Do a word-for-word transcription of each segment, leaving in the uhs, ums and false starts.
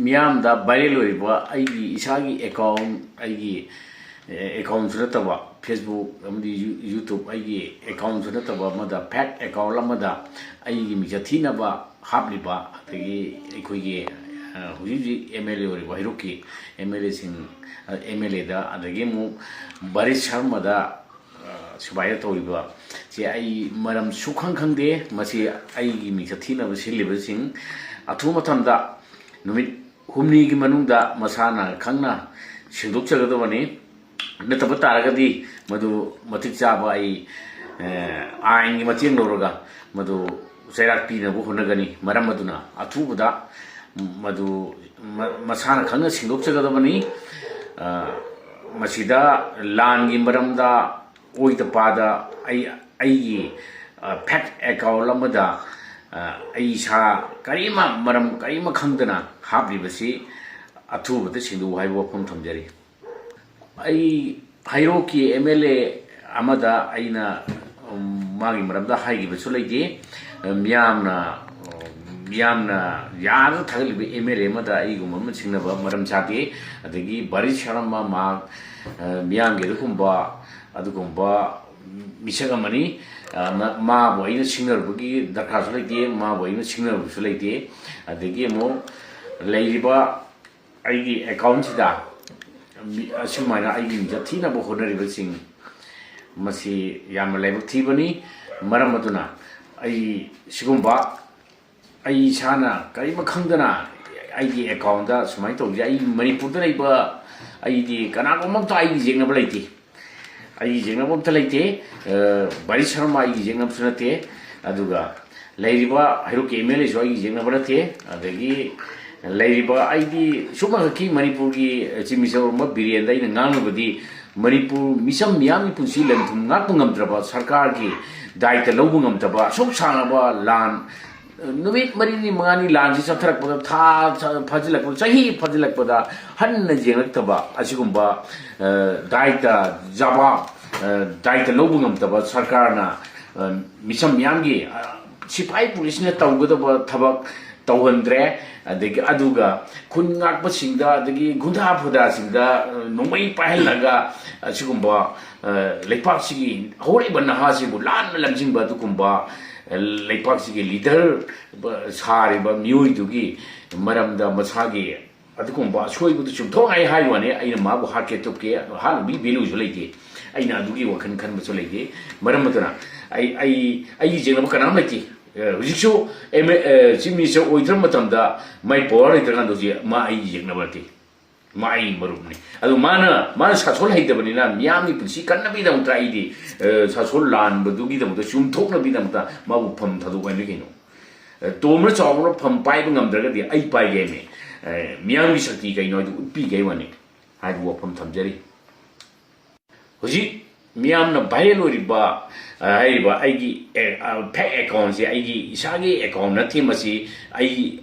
ꯃꯤꯌꯥꯝꯗ ꯚꯥꯏꯔꯦꯜ ꯑꯣꯏꯔꯤꯕ ꯑꯩꯒꯤ ꯏꯁꯥꯒꯤ ꯑꯦꯀꯥꯎꯟ, ꯑꯩꯒꯤ ꯑꯦꯀꯥꯎꯟꯁꯨ ꯅꯠꯇꯕ, ꯐꯦꯁꯕꯨꯛ ꯑꯃꯗꯤ ꯌꯨ- ꯌꯨꯇ꯭ꯌꯨꯕ, ꯑꯩꯒꯤ ꯑꯦꯀꯥꯎꯟꯁꯨ ꯅꯠꯇꯕ ꯑꯃꯗ, ꯐꯦꯛ ꯑꯦꯀꯥꯎꯟ ꯑꯃꯗ ꯑꯩꯒꯤ ꯃꯤꯡꯆꯠ ꯊꯤꯅꯕ ꯍꯥꯞꯂꯤꯕ, ꯑꯗꯒꯤ ꯑꯩꯈꯣꯏꯒꯤ, ꯑ, ꯍꯧꯖꯤꯛ ꯍꯧꯖꯤꯛ ꯑꯦꯝ ꯑꯦꯜ ꯑꯦ ꯑꯣꯏꯔꯤꯕ ꯍꯩꯔꯣꯛꯀꯤ ꯑꯦꯝ ꯑꯦꯜ ꯑꯦꯁꯤꯡ, ꯑꯦꯝ ꯑꯦꯜ ꯑꯦꯗ, ꯑꯗꯒꯤ ꯑꯃꯨꯛ ꯕꯔꯤꯁ ꯁꯔꯃꯗ, ꯑ, ꯁꯨꯃꯥꯏꯅ ꯇꯧꯔꯤꯕ ꯁꯤ ꯑꯩ ꯃꯔꯝ ꯁꯨꯈꯪ ꯈꯪꯗꯦ꯫ ꯃꯁꯤ ꯑꯩꯒꯤ ꯃꯤꯡꯆꯠ ꯊꯤꯅꯕ ꯁꯤꯜꯂꯤꯕꯁꯤꯡ ꯑꯊꯨꯕ ꯃꯇꯝꯗ, ꯅꯨꯃꯤꯠ ꯍꯨꯝꯅꯤꯒꯤ ꯃꯅꯨꯡꯗ ꯃꯁꯥꯅ ꯈꯪꯅ ꯁꯦꯡꯗꯣꯛꯆꯒꯗꯕꯅꯤ꯫ ꯅꯠꯇꯕ ꯇꯥꯔꯒꯗꯤ ꯃꯗꯨ ꯃꯇꯤꯛ ꯆꯥꯕ ꯑꯩ, ꯑ, ꯑꯥꯏꯟꯒꯤ ꯃꯇꯦꯡ ꯂꯧꯔꯒ ꯃꯗꯨ ꯆꯩꯔꯥꯛ ꯄꯤꯅꯕ ꯍꯣꯠꯅꯒꯅꯤ꯫ ꯃꯔꯝ ꯑꯗꯨꯅ ꯑꯊꯨꯕꯗ ꯃꯗꯨ ꯃ- ꯃꯁꯥꯅ ꯈꯪꯅ ꯁꯦꯡꯗꯣꯛꯆꯒꯗꯕꯅꯤ꯫ ꯑ, ꯃꯁꯤꯗ ꯂꯥꯟꯒꯤ ꯃꯔꯝꯗ ꯑꯣꯏꯗ ꯄꯥꯗ ꯑꯩ, ꯑꯩꯒꯤ, ꯑ, ꯐꯦꯛ ꯑꯦꯀꯥꯎꯟ ꯑꯃꯗ, ꯑ, ꯑꯩ ꯏꯁꯥ ꯀꯔꯤꯃ, ꯃꯔꯝ ꯀꯔꯤꯃ ꯈꯪꯗꯅ ꯍꯥꯞꯂꯤꯕꯁꯤ ꯑꯊꯨꯕꯗ ꯁꯦꯡꯗꯣꯛꯎ ꯍꯥꯏꯕ ꯋꯥꯐꯝ ꯊꯝꯖꯔꯤ꯫ ꯑꯩ ꯍꯩꯔꯣꯛꯀꯤ ꯑꯦꯝ ꯑꯦꯜ ꯑꯦ ꯑꯃꯗ ꯑꯩꯅ, ꯎꯝ, ꯃꯥꯒꯤ ꯃꯔꯝꯗ ꯍꯥꯏꯈꯤꯕꯁꯨ ꯂꯩꯇꯦ꯫ ꯃꯤꯌꯥꯝꯅ, ꯃꯤꯌꯥꯝꯅ ꯌꯥꯝꯅ ꯊꯥꯒꯠꯂꯤꯕ ꯑꯦꯝ ꯑꯦꯜ ꯑꯦ ꯑꯃꯗ ꯑꯩꯒꯨꯝꯕ ꯑꯃ ꯁꯤꯡꯅꯕ ꯃꯔꯝ ꯆꯥꯗꯦ꯫ ꯑꯗꯒꯤ ꯕꯔꯤꯁ ꯁꯔꯃ ꯃꯍꯥꯛ, ꯑ, ꯃꯤꯌꯥꯝꯒꯤ ꯑꯗꯨꯒꯨꯝꯕ, ꯑꯗꯨꯒꯨꯝꯕ ꯃꯤꯁꯛ ꯑꯃꯅꯤ꯫ ꯑ, ꯃ- ꯃꯥꯕꯨ ꯑꯩꯅ ꯁꯤꯡꯅꯔꯨꯕꯒꯤ ꯗꯔꯀꯥꯔꯁꯨ ꯂꯩꯇꯦ, ꯃꯥꯕꯨ ꯑꯩꯅ ꯁꯤꯡꯅꯔꯨꯕꯁꯨ ꯂꯩꯇꯦ꯫ ꯑꯗꯒꯤ ꯑꯃꯨꯛ ꯂꯩꯔꯤꯕ ꯑꯩꯒꯤ ꯑꯦꯀꯥꯎꯟꯁꯤꯗ ꯃꯤ- ꯑꯁꯨꯃꯥꯏꯅ ꯑꯩꯒꯤ ꯃꯤꯡꯆꯠ ꯊꯤꯅꯕ ꯍꯣꯠꯅꯔꯤꯕꯁꯤꯡ, ꯃꯁꯤ ꯌꯥꯝꯅ ꯂꯥꯏꯕꯛ ꯊꯤꯕꯅꯤ꯫ ꯃꯔꯝ ꯑꯗꯨꯅ ꯑꯩ ꯁꯤꯒꯨꯝꯕ, ꯑꯩ ꯏꯁꯥꯅ ꯀꯔꯤꯃ ꯈꯪꯗꯅ ꯑꯩꯒꯤ ꯑꯦꯀꯥꯎꯟꯗ ꯁꯨꯃꯥꯏꯅ ꯇꯧꯕꯁꯦ, ꯑꯩ ꯃꯅꯤꯄꯨꯔꯗ ꯂꯩꯕ ꯑꯩꯗꯤ ꯀꯅꯥꯒꯨꯝꯕ ꯑꯝꯇ ꯑꯩꯒꯤ ꯌꯦꯛꯅꯕ ꯂꯩꯇꯦ꯫ ꯑꯩꯒꯤ ꯌꯦꯛꯅꯕ ꯑꯝꯇ ꯂꯩꯇꯦ꯫ ꯑ, ꯕꯔꯤꯁ ꯁꯔꯃ ꯑꯩꯒꯤ ꯌꯦꯛꯅꯕꯁꯨ ꯅꯠꯇꯦ꯫ ꯑꯗꯨꯒ ꯂꯩꯔꯤꯕ ꯍꯩꯔꯣꯛꯀꯤ ꯑꯦꯝ ꯑꯦꯜ ꯑꯦꯁꯨ ꯑꯩꯒꯤ ꯌꯦꯛꯅꯕ ꯅꯠꯇꯦ꯫ ꯑꯗꯒꯤ ꯂꯩꯔꯤꯕ ꯑꯩꯗꯤ ꯁꯨꯞꯅꯈꯛꯀꯤ ꯃꯅꯤꯄꯨꯔꯒꯤ ꯆꯤꯐ ꯃꯤꯅꯤꯁꯇꯔ ꯑꯣꯏꯔꯝꯕ ꯕꯤꯔꯦꯟꯗ ꯑꯩꯅ ꯉꯥꯡꯂꯨꯕꯗꯤ, ꯃꯅꯤꯄꯨꯔ ꯃꯤꯆꯝ ꯃꯤꯌꯥꯝꯒꯤ ꯄꯨꯟꯁꯤ ꯂꯟ ꯊꯨꯝ ꯉꯥꯛꯄ ꯉꯝꯗ꯭ꯔꯕ, ꯁꯔꯀꯥꯔꯒꯤ ꯗꯥꯏꯇ ꯂꯧꯕ ꯉꯝꯗꯕ, ꯑꯁꯨꯛ ꯁꯥꯡꯂꯕ ꯂꯥꯟ, ꯅꯨꯃꯤꯠ ꯃꯔꯤꯅꯤ ꯃꯉꯥꯅꯤ ꯂꯥꯟꯁꯤ ꯆꯠꯊꯔꯛꯄꯗ, ꯊꯥ ꯊꯥ ꯐꯥꯖꯤꯜꯂꯛꯄꯗ, ꯆꯍꯤ ꯐꯥꯖꯤꯜꯂꯛꯄꯗ ꯍꯟꯅ ꯌꯦꯡꯂꯛꯇꯕ ꯑꯁꯤꯒꯨꯝꯕ, ꯑ, ꯗꯥꯏꯇ ꯖꯕꯥꯕ, ꯑ, ꯗꯥꯏꯇ ꯂꯧꯕ ꯉꯝꯗꯕ ꯁꯔꯀꯥꯔꯅ, ꯑ, ꯃꯤꯆꯝ ꯃꯤꯌꯥꯝꯒꯤ, ꯑ, ꯁꯤꯐꯥꯏ ꯄꯨꯂꯤꯁꯅ ꯇꯧꯒꯗꯕ ꯊꯕꯛ ꯇꯧꯍꯟꯗ꯭ꯔꯦ꯫ ꯑꯗꯒꯤ ꯑꯗꯨꯒ ꯈꯨꯟ ꯉꯥꯛꯄꯁꯤꯡꯗ, ꯑꯗꯒꯤ ꯒꯨꯟꯗꯥ ꯐꯨꯗꯥꯁꯤꯡꯗ, ꯑ, ꯅꯣꯡꯃꯩ ꯄꯥꯏꯍꯜꯂꯒ ꯑꯁꯤꯒꯨꯝꯕ, ꯑ, ꯂꯩꯄꯥꯛꯁꯤꯒꯤ ꯍꯧꯔꯛꯏꯕ ꯅꯍꯥꯁꯤꯕꯨ ꯂꯥꯟꯅ ꯂꯝꯖꯤꯡꯕ ꯑꯗꯨꯒꯨꯝꯕ, ꯑ, ꯂꯩꯄꯥꯛꯁꯤꯒꯤ ꯂꯤꯗꯔ ꯁꯥꯔꯤꯕ ꯃꯤꯑꯣꯏꯗꯨꯒꯤ ꯃꯔꯝꯗ ꯃꯁꯥꯒꯤ ꯑꯗꯨꯒꯨꯝꯕ ꯑꯁꯣꯏꯕꯗꯨ ꯆꯨꯝꯊꯣꯛꯅꯉꯥꯏ ꯍꯥꯏꯕ ꯋꯥꯅꯤ꯫ ꯑꯩꯅ ꯃꯥꯕꯨ ꯍꯥꯠꯀꯦ ꯇꯨꯞꯀꯦ, ꯍꯥꯠꯂꯨꯕꯒꯤ ꯚꯦꯂꯨꯁꯨ ꯂꯩꯇꯦ꯫ ꯑꯩꯅ ꯑꯗꯨꯒꯤ ꯋꯥꯈꯜ ꯈꯟꯕꯁꯨ ꯂꯩꯇꯦ꯫ ꯃꯔꯝ ꯑꯗꯨꯅ ꯑꯩ, ꯑꯩ, ꯑꯩꯒꯤ ꯌꯦꯡꯅꯕ ꯀꯅꯥꯝ ꯂꯩꯇꯦ꯫ ꯑ, ꯍꯧꯖꯤꯛꯁꯨ ꯑꯦꯝ ꯑꯦ, ꯑ, ꯆꯤꯐ ꯃꯤꯅꯤꯁꯇꯔ ꯑꯣꯏꯗ꯭ꯔꯕ ꯃꯇꯝꯗ ꯃꯥꯏ ꯄꯋꯥꯔ ꯂꯩꯇ꯭ꯔꯀꯥꯟꯗ ꯍꯧꯖꯤꯛ ꯃꯥ ꯑꯩꯒꯤ ꯌꯦꯡꯅꯕ ꯅꯠꯇꯦ꯫ ꯃꯥ ꯑꯩꯒꯤ ꯃꯔꯨꯞꯅꯤ꯫ ꯑꯗꯨ ꯃꯥꯅ, ꯃꯥꯅ ꯁꯥꯁꯣꯜ ꯍꯩꯇꯕꯅꯤꯅ ꯃꯤꯌꯥꯝꯒꯤ ꯄꯨꯟꯁꯤ ꯀꯟꯅꯕꯒꯤꯗꯃꯛꯇ ꯑꯩꯗꯤ, ꯑ, ꯁꯥꯁꯣꯜ ꯂꯥꯟꯕꯗꯨꯒꯤꯗꯃꯛꯇ, ꯆꯨꯝꯊꯣꯛꯅꯕꯒꯤꯗꯃꯛꯇ ꯃꯥꯕꯨ ꯐꯝ ꯊꯥꯗꯣꯛꯄ ꯍꯥꯏꯕꯅꯤ ꯀꯩꯅꯣ꯫ ꯑ, ꯇꯣꯝꯕꯅ ꯆꯥꯎꯕꯅ ꯐꯝ ꯄꯥꯏꯕ ꯉꯝꯗ꯭ꯔꯒꯗꯤ ꯑꯩ ꯄꯥꯏꯒꯦ ꯍꯥꯏꯕꯅꯤ꯫ ꯑ, ꯃꯤꯌꯥꯝꯒꯤ ꯁꯛꯇꯤ ꯀꯩꯅꯣ ꯍꯥꯏꯗꯨ ꯎꯠꯄꯤꯒꯦ ꯍꯥꯏꯕ ꯋꯥꯅꯤ ꯍꯥꯏꯕ ꯋꯥꯐꯝ ꯊꯝꯖꯔꯤ꯫ ꯍꯧꯖꯤꯛ ꯃꯤꯌꯥꯝꯅ ꯚꯥꯏꯔꯦꯜ ꯑꯣꯏꯔꯤꯕ, ꯑ, ꯍꯥꯏꯔꯤꯕ ꯑꯩꯒꯤ ꯑꯦ-, ꯑ, ꯐꯦꯛ ꯑꯦꯀꯥꯎꯟꯁꯦ ꯑꯩꯒꯤ ꯏꯁꯥꯒꯤ ꯑꯦꯀꯥꯎꯟ ꯅꯠꯇꯦ꯫ ꯃꯁꯤ ꯑꯩ,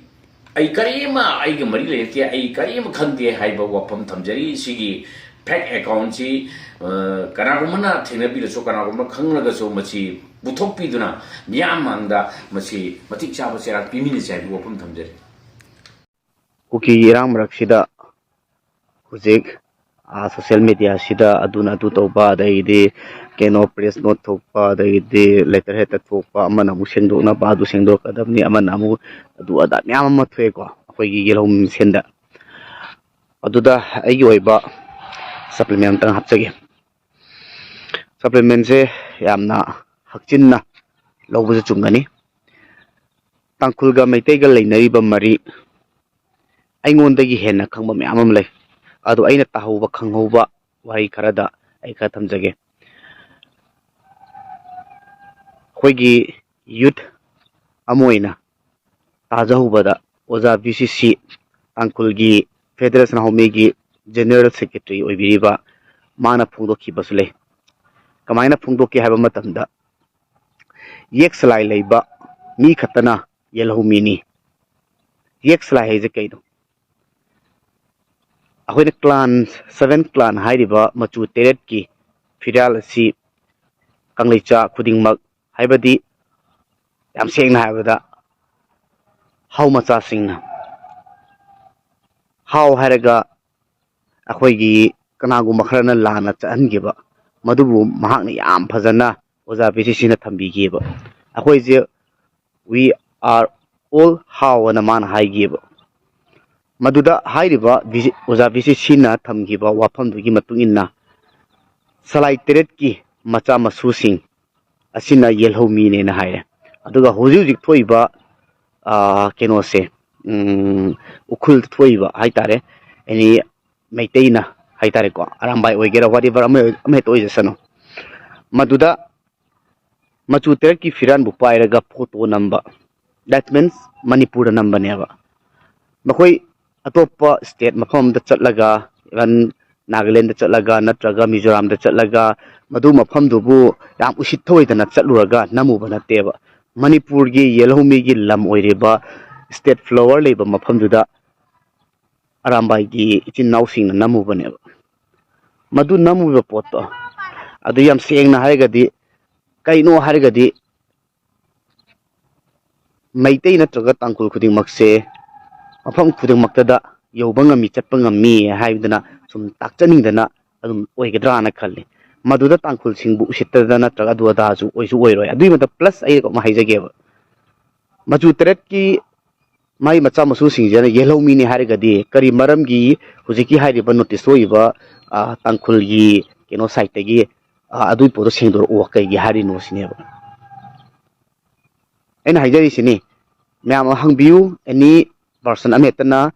ꯑꯩ ꯀꯔꯤꯃ ꯑꯩꯒ ꯃꯔꯤ ꯂꯩꯅꯗꯦ, ꯑꯩ ꯀꯔꯤꯃ ꯈꯪꯗꯦ ꯍꯥꯏꯕ ꯋꯥꯐꯝ ꯊꯝꯖꯔꯤ꯫ ꯁꯤꯒꯤ ꯐꯦꯛ ꯑꯦꯀꯥꯎꯟꯁꯤ, ꯑ, ꯀꯅꯥꯒꯨꯝꯕꯅ ꯊꯦꯡꯅꯕꯤꯔꯁꯨ, ꯀꯅꯥꯒꯨꯝꯕꯅ ꯈꯪꯂꯒꯁꯨ ꯃꯁꯤ ꯄꯨꯊꯣꯛꯄꯤꯗꯨꯅ ꯃꯤꯌꯥꯝ ꯃꯥꯡꯗ ꯃꯁꯤ ꯃꯇꯤꯛ ꯆꯥꯕ ꯆꯩꯔꯥꯛ ꯄꯤꯃꯤꯟꯅꯁꯤ ꯍꯥꯏꯕ ꯋꯥꯐꯝ ꯊꯝꯖꯔꯤ꯫ ꯀꯨꯀꯤꯒꯤ ꯏꯔꯥꯡ ꯃꯔꯛꯁꯤꯗ ꯍꯧꯖꯤꯛ, ꯑ, social media ꯁꯤꯗ ꯑꯗꯨꯅ ꯑꯗꯨ ꯇꯧꯕ, ꯑꯗꯒꯤꯗꯤ ꯀꯩꯅꯣ press note ꯊꯣꯛꯄ, ꯑꯗꯒꯤꯗꯤ letter head ꯊꯣꯛꯄ, ꯑꯃꯅ ꯑꯃꯨꯛ ꯁꯦꯡꯗꯣꯛꯅꯕ, ꯑꯗꯨ ꯁꯦꯡꯗꯣꯛꯀꯗꯕꯅꯤ, ꯑꯃꯅ ꯑꯃꯨꯛ ꯑꯗꯨ ꯑꯗꯥ ꯃꯌꯥꯝ ꯑꯃ ꯊꯣꯛꯑꯦꯀꯣ ꯑꯩꯈꯣꯏꯒꯤ ꯌꯦꯜꯍꯧꯃꯤ ꯃꯁꯦꯟꯗ꯫ ꯑꯗꯨꯗ ꯑꯩꯒꯤ ꯑꯣꯏꯕ supplement ꯑꯝꯇꯪ ꯍꯥꯞꯆꯒꯦ꯫ Supplement ꯁꯦ ꯌꯥꯝꯅ ꯍꯛꯆꯤꯟꯅ ꯂꯧꯕꯁꯨ ꯆꯨꯝꯒꯅꯤ꯫ ꯇꯥꯡꯈꯨꯜꯒ ꯃꯩꯇꯩꯒ ꯂꯩꯅꯔꯤꯕ ꯃꯔꯤ ꯑꯩꯉꯣꯟꯗꯒꯤ ꯍꯦꯟꯅ ꯈꯪꯕ ꯃꯌꯥꯝ ꯑꯃ ꯂꯩ꯫ ꯑꯗꯣ ꯑꯩꯅ ꯇꯥꯍꯧꯕ, ꯈꯪꯍꯧꯕ ꯋꯥꯍꯩ ꯈꯔꯗ ꯑꯩ ꯈꯔ ꯊꯝꯖꯒꯦ꯫ ꯑꯩꯈꯣꯏꯒꯤ youth ꯑꯃ ꯑꯣꯏꯅ ꯇꯥꯖꯍꯧꯕꯗ, ꯑꯣꯖꯥ ꯕꯤ ꯁꯤ ꯁꯤ ꯇꯥꯡꯈꯨꯜꯒꯤ Federal ꯁꯅꯥꯍꯧꯃꯤꯒꯤ General Secretary ꯑꯣꯏꯕꯤꯔꯤꯕ ꯃꯥꯅ ꯐꯣꯡꯗꯣꯛꯈꯤꯕꯁꯨ ꯂꯩ꯫ ꯀꯃꯥꯏꯅ ꯐꯣꯡꯗꯣꯛꯀꯦ ꯍꯥꯏꯕ ꯃꯇꯝꯗ, ꯌꯦꯛ ꯁꯂꯥꯏ ꯂꯩꯕ ꯃꯤ ꯈꯛꯇꯅ ꯌꯦꯜꯍꯧꯃꯤꯅꯤ꯫ ꯌꯦꯛ ꯁꯂꯥꯏ ꯍꯥꯏꯁꯦ ꯀꯩꯅꯣ? ꯑꯩꯈꯣꯏꯅ clan, seven clan ꯍꯥꯏꯔꯤꯕ ꯃꯆꯨ ꯇꯔꯦꯠꯀꯤ ꯐꯤꯔꯥꯜ ꯑꯁꯤ ꯀꯪꯂꯩꯆꯥ ꯈꯨꯗꯤꯡꯃꯛ, ꯍꯥꯏꯕꯗꯤ ꯌꯥꯝ ꯁꯦꯡꯅ ꯍꯥꯏꯔꯕꯗ ꯍꯥꯎ ꯃꯆꯥꯁꯤꯡꯅ ꯍꯥꯎ ꯍꯥꯏꯔꯒ ꯑꯩꯈꯣꯏꯒꯤ ꯀꯅꯥꯒꯨꯝꯕ ꯈꯔꯅ ꯂꯥꯟꯅ ꯆꯠꯍꯟꯈꯤꯕ, ꯃꯗꯨꯕꯨ ꯃꯍꯥꯛꯅ ꯌꯥꯝ ꯐꯖꯅ ꯑꯣꯖꯥ ꯚꯤ ꯁꯤ ꯁꯤꯅ ꯊꯝꯕꯤꯈꯤꯕ꯫ ꯑꯩꯈꯣꯏꯁꯦ "We are all Hao" ꯑꯅ ꯃꯥꯅ ꯍꯥꯏꯈꯤꯕ꯫ ꯃꯗꯨꯗ ꯍꯥꯏꯔꯤꯕ ꯚꯤ ꯁꯤ ꯑꯣꯖꯥ ꯚꯤ ꯁꯤ ꯁꯤꯅ ꯊꯝꯈꯤꯕ ꯋꯥꯐꯝꯗꯨꯒꯤ ꯃꯇꯨꯡ ꯏꯟꯅ ꯁꯂꯥꯏ ꯇꯔꯦꯠꯀꯤ ꯃꯆꯥ ꯃꯁꯨꯁꯤꯡ ꯑꯁꯤꯅ ꯌꯦꯜꯍꯧꯃꯤꯅꯦꯅ ꯍꯥꯏꯔꯦ꯫ ꯑꯗꯨꯒ ꯍꯧꯖꯤꯛ ꯍꯧꯖꯤꯛ ꯊꯣꯛꯏꯕ, ꯑꯥ, ꯀꯩꯅꯣꯁꯦ, ꯎꯝ, ꯎꯈ꯭ꯔꯨꯜꯗ ꯊꯣꯛꯏꯕ ꯍꯥꯏꯇꯥꯔꯦ, ꯑꯦꯅꯤ ꯃꯩꯇꯩꯅ ꯍꯥꯏꯇꯥꯔꯦꯀꯣ, ꯑꯔꯥꯝꯕꯥꯏ ꯑꯣꯏꯒꯦꯔꯥ, whatever, ꯑꯃ ꯑꯃ ꯍꯦꯛꯇ ꯑꯣꯏꯖꯁꯅꯨ, ꯃꯗꯨꯗ ꯃꯆꯨ ꯇꯔꯦꯠꯀꯤ ꯐꯤꯔꯥꯟꯕꯨ ꯄꯥꯏꯔꯒ ꯐꯣꯇꯣ ꯅꯝꯕ, that means ꯃꯅꯤꯄꯨꯔꯗ ꯅꯝꯕꯅꯦꯕ꯫ ꯃꯈꯣꯏ ꯑꯇꯣꯞꯄ ꯁ꯭ꯇꯦꯠ ꯃꯐꯝ ꯑꯃꯗ ꯆꯠꯂꯒ, ꯏꯚꯟ ꯅꯥꯒꯥꯂꯦꯟꯗ ꯆꯠꯂꯒ ꯅꯠꯇ꯭ꯔꯒ ꯃꯤꯖꯣꯔꯥꯝꯗ ꯆꯠꯂꯒ ꯃꯗꯨ ꯃꯐꯝꯗꯨꯕꯨ ꯌꯥꯝ ꯎꯁꯤꯠ ꯊꯑꯣꯏꯗꯅ ꯆꯠꯂꯨꯔꯒ ꯅꯝꯃꯨꯕ ꯅꯠꯇꯦꯕ꯫ ꯃꯅꯤꯄꯨꯔꯒꯤ ꯌꯦꯜꯍꯧꯃꯤꯒꯤ ꯂꯝ ꯑꯣꯏꯔꯤꯕ, ꯁ꯭ꯇꯦꯠ ꯐ꯭ꯂꯥꯋꯔ ꯂꯩꯕ ꯃꯐꯝꯗꯨꯗ ꯑꯔꯥꯝꯕꯥꯏꯒꯤ ꯏꯆꯤꯟ ꯏꯅꯥꯎꯁꯤꯡꯅ ꯅꯝꯃꯨꯕꯅꯦꯕ꯫ ꯃꯗꯨ ꯅꯝꯃꯨꯕ ꯄꯣꯠꯇꯣ, ꯑꯗꯨ ꯌꯥꯝ ꯁꯦꯡꯅ ꯍꯥꯏꯔꯒꯗꯤ, ꯀꯩꯅꯣ ꯍꯥꯏꯔꯒꯗꯤ, ꯃꯩꯇꯩ ꯅꯠꯇ꯭ꯔꯒ ꯇꯥꯡꯈꯨꯜ ꯈꯨꯗꯤꯡꯃꯛꯁꯦ ꯃꯐꯝ ꯈꯨꯗꯤꯡꯃꯛꯇꯗ ꯌꯧꯕ ꯉꯝꯃꯤ, ꯆꯠꯄ ꯉꯝꯃꯤ ꯍꯥꯏꯗꯅ ꯁꯨꯝ ꯇꯥꯛꯆꯅꯤꯡꯗꯅ ꯑꯗꯨꯝ ꯑꯣꯏꯒꯗ꯭ꯔꯥꯅ ꯈꯜꯂꯤ꯫ ꯃꯗꯨꯗ ꯇꯥꯡꯈꯨꯜꯁꯤꯡꯕꯨ ꯎꯁꯤꯠꯇꯗꯅ ꯅꯠꯇ꯭ꯔꯒ ꯑꯗꯨ ꯑꯗꯥꯁꯨ ꯑꯣꯏꯁꯨ ꯑꯣꯏꯔꯣꯏ꯫ ꯑꯗꯨꯒꯤ ꯃꯊꯛꯇ plus ꯑꯩ ꯑꯃ ꯍꯥꯏꯖꯒꯦꯕ, ꯃꯆꯨ ꯇꯔꯦꯠꯀꯤ ꯃꯥꯏ ꯃꯆꯥ ꯃꯁꯨꯁꯤꯡꯁꯤꯅ ꯌꯦꯜꯍꯧꯃꯤꯅꯤ ꯍꯥꯏꯔꯒꯗꯤ ꯀꯔꯤ ꯃꯔꯝꯒꯤ ꯍꯧꯖꯤꯛꯀꯤ ꯍꯥꯏꯔꯤꯕ ꯅꯣꯇꯤꯁ ꯊꯣꯛꯏꯕ, ꯑ, ꯇꯥꯡꯈꯨꯜꯒꯤ ꯀꯩꯅꯣ ꯁꯥꯏꯠꯇꯒꯤ, ꯑ, ꯑꯗꯨꯒꯤ ꯄꯣꯠꯇꯣ ꯁꯦꯡꯗꯣꯔꯛꯑꯣ, ꯀꯩꯒꯤ ꯍꯥꯏꯔꯤꯅꯣ ꯁꯤꯅꯦꯕ ꯑꯩꯅ ꯍꯥꯏꯖꯔꯤꯁꯤꯅꯤ꯫ ꯃꯌꯥꯝ ꯑꯃ ꯍꯪꯕꯤꯌꯨ, ꯑꯦꯅꯤ ꯄꯥꯔꯁꯟ ꯑꯃꯍꯦꯛꯇꯅ꯫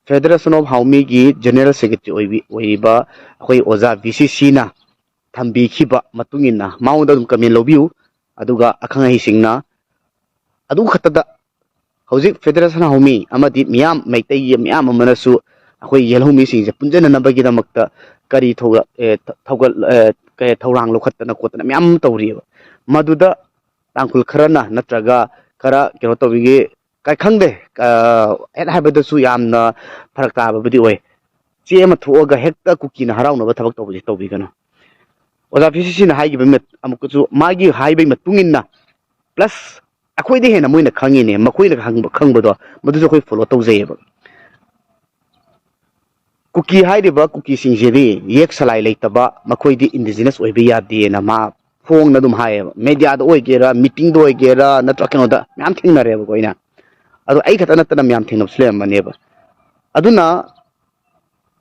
Federation of Haomꯤꯒꯤ ꯖꯦꯅꯔꯦꯜ ꯁꯦꯀ꯭ꯔꯦꯇꯔꯤ ꯑꯣꯏꯕꯤ-, ꯑꯣꯏꯔꯤꯕ ꯑꯩꯈꯣꯏ ꯑꯣꯖꯥ ꯚꯤ ꯁꯤ ꯁꯤꯅ ꯊꯝꯕꯤꯈꯤꯕ ꯃꯇꯨꯡ ꯏꯟꯅ ꯃꯉꯣꯟꯗ ꯑꯗꯨꯝ ꯀꯃꯦꯟ ꯂꯧꯕꯤꯌꯨ꯫ ꯑꯗꯨꯒ ꯑꯈꯪ ꯑꯍꯩꯁꯤꯡꯅ ꯑꯗꯨ ꯈꯛꯇꯗ ꯍꯧꯖꯤꯛ Federation of Haomi ꯑꯃꯗꯤ ꯃꯤꯌꯥꯝ, ꯃꯩꯇꯩꯒꯤ ꯃꯤꯌꯥꯝ ꯑꯃꯅꯁꯨ ꯑꯩꯈꯣꯏ ꯌꯦꯜꯍꯧꯃꯤꯁꯤꯡꯁꯦ ꯄꯨꯟꯖꯟꯅꯅꯕꯒꯤꯗꯃꯛꯇ ꯀꯔꯤ ꯊꯧꯔ-, ꯑꯦ, ꯊ-, ꯊꯧꯒꯠ-, ꯑꯦ, ꯀ-, ꯊꯧꯔꯥꯡ ꯂꯧꯈꯠꯇꯅ ꯈꯣꯠꯇꯅ ꯃꯌꯥꯝ ꯑꯃ ꯇꯧꯔꯤꯑꯕ꯫ ꯃꯗꯨꯗ ꯇꯥꯡꯈꯨꯜ ꯈꯔꯅ ꯅꯠꯇ꯭ꯔꯒ ꯈꯔ ꯀꯩꯅꯣ ꯇꯧꯕꯤꯒꯤ, ꯀꯩ ꯈꯪꯗꯦ, ꯑ, ꯍꯦꯛ ꯍꯥꯏꯕꯗꯁꯨ ꯌꯥꯝꯅ ꯐꯔꯛ ꯇꯥꯕꯕꯨꯗꯤ ꯑꯣꯏ꯫ ꯆꯦ ꯑꯃ ꯊꯣꯛꯑꯒ ꯍꯦꯛꯇ ꯀꯨꯀꯤꯅ ꯍꯔꯥꯎꯅꯕ ꯊꯕꯛ ꯇꯧꯕꯁꯦ ꯇꯧꯕꯤꯒꯅꯨ꯫ ꯑꯣꯖꯥ ꯚꯤ ꯁꯤ ꯁꯤꯅ ꯍꯥꯏꯈꯤꯕ ꯃꯠ-, ꯑꯃꯨꯛꯀꯁꯨ ꯃꯥꯒꯤ ꯍꯥꯏꯕꯒꯤ ꯃꯇꯨꯡ ꯏꯟꯅ, plus ꯑꯩꯈꯣꯏꯗ ꯍꯦꯟꯅ ꯃꯣꯏꯅ ꯈꯪꯉꯤꯅꯦ, ꯃꯈꯣꯏꯅ ꯈꯪꯕ, ꯈꯪꯕꯗꯣ ꯃꯗꯨꯁꯨ ꯑꯩꯈꯣꯏ ꯐꯣꯂꯣ ꯇꯧꯖꯩꯌꯦꯕ꯫ ꯀꯨꯀꯤ ꯍꯥꯏꯔꯤꯕ ꯀꯨꯀꯤꯁꯤꯡꯁꯤꯗꯤ ꯌꯦꯛ ꯁꯂꯥꯏ ꯂꯩꯇꯕ, ꯃꯈꯣꯏꯗꯤ indigenous ꯑꯣꯏꯕ ꯌꯥꯗꯦꯅ ꯃꯥ ꯐꯣꯡꯅ ꯑꯗꯨꯝ ꯍꯥꯏꯌꯦꯕ꯫ ꯃꯦꯗꯤꯌꯥꯗ ꯑꯣꯏꯒꯦꯔꯥ, ꯃꯤꯇꯤꯡꯗ ꯑꯣꯏꯒꯦꯔꯥ, ꯅꯠꯇ꯭ꯔꯒ ꯀꯩꯅꯣꯗ ꯃꯌꯥꯝ ꯊꯦꯡꯅꯔꯦꯕꯀꯣ ꯑꯩꯅ꯫ ꯑꯗꯣ ꯑꯩ ꯈꯛꯇ ꯅꯠꯇꯅ ꯃꯌꯥꯝ ꯊꯦꯡꯅꯕꯁꯨ ꯂꯩꯔꯝꯕꯅꯦꯕ꯫ ꯑꯗꯨꯅ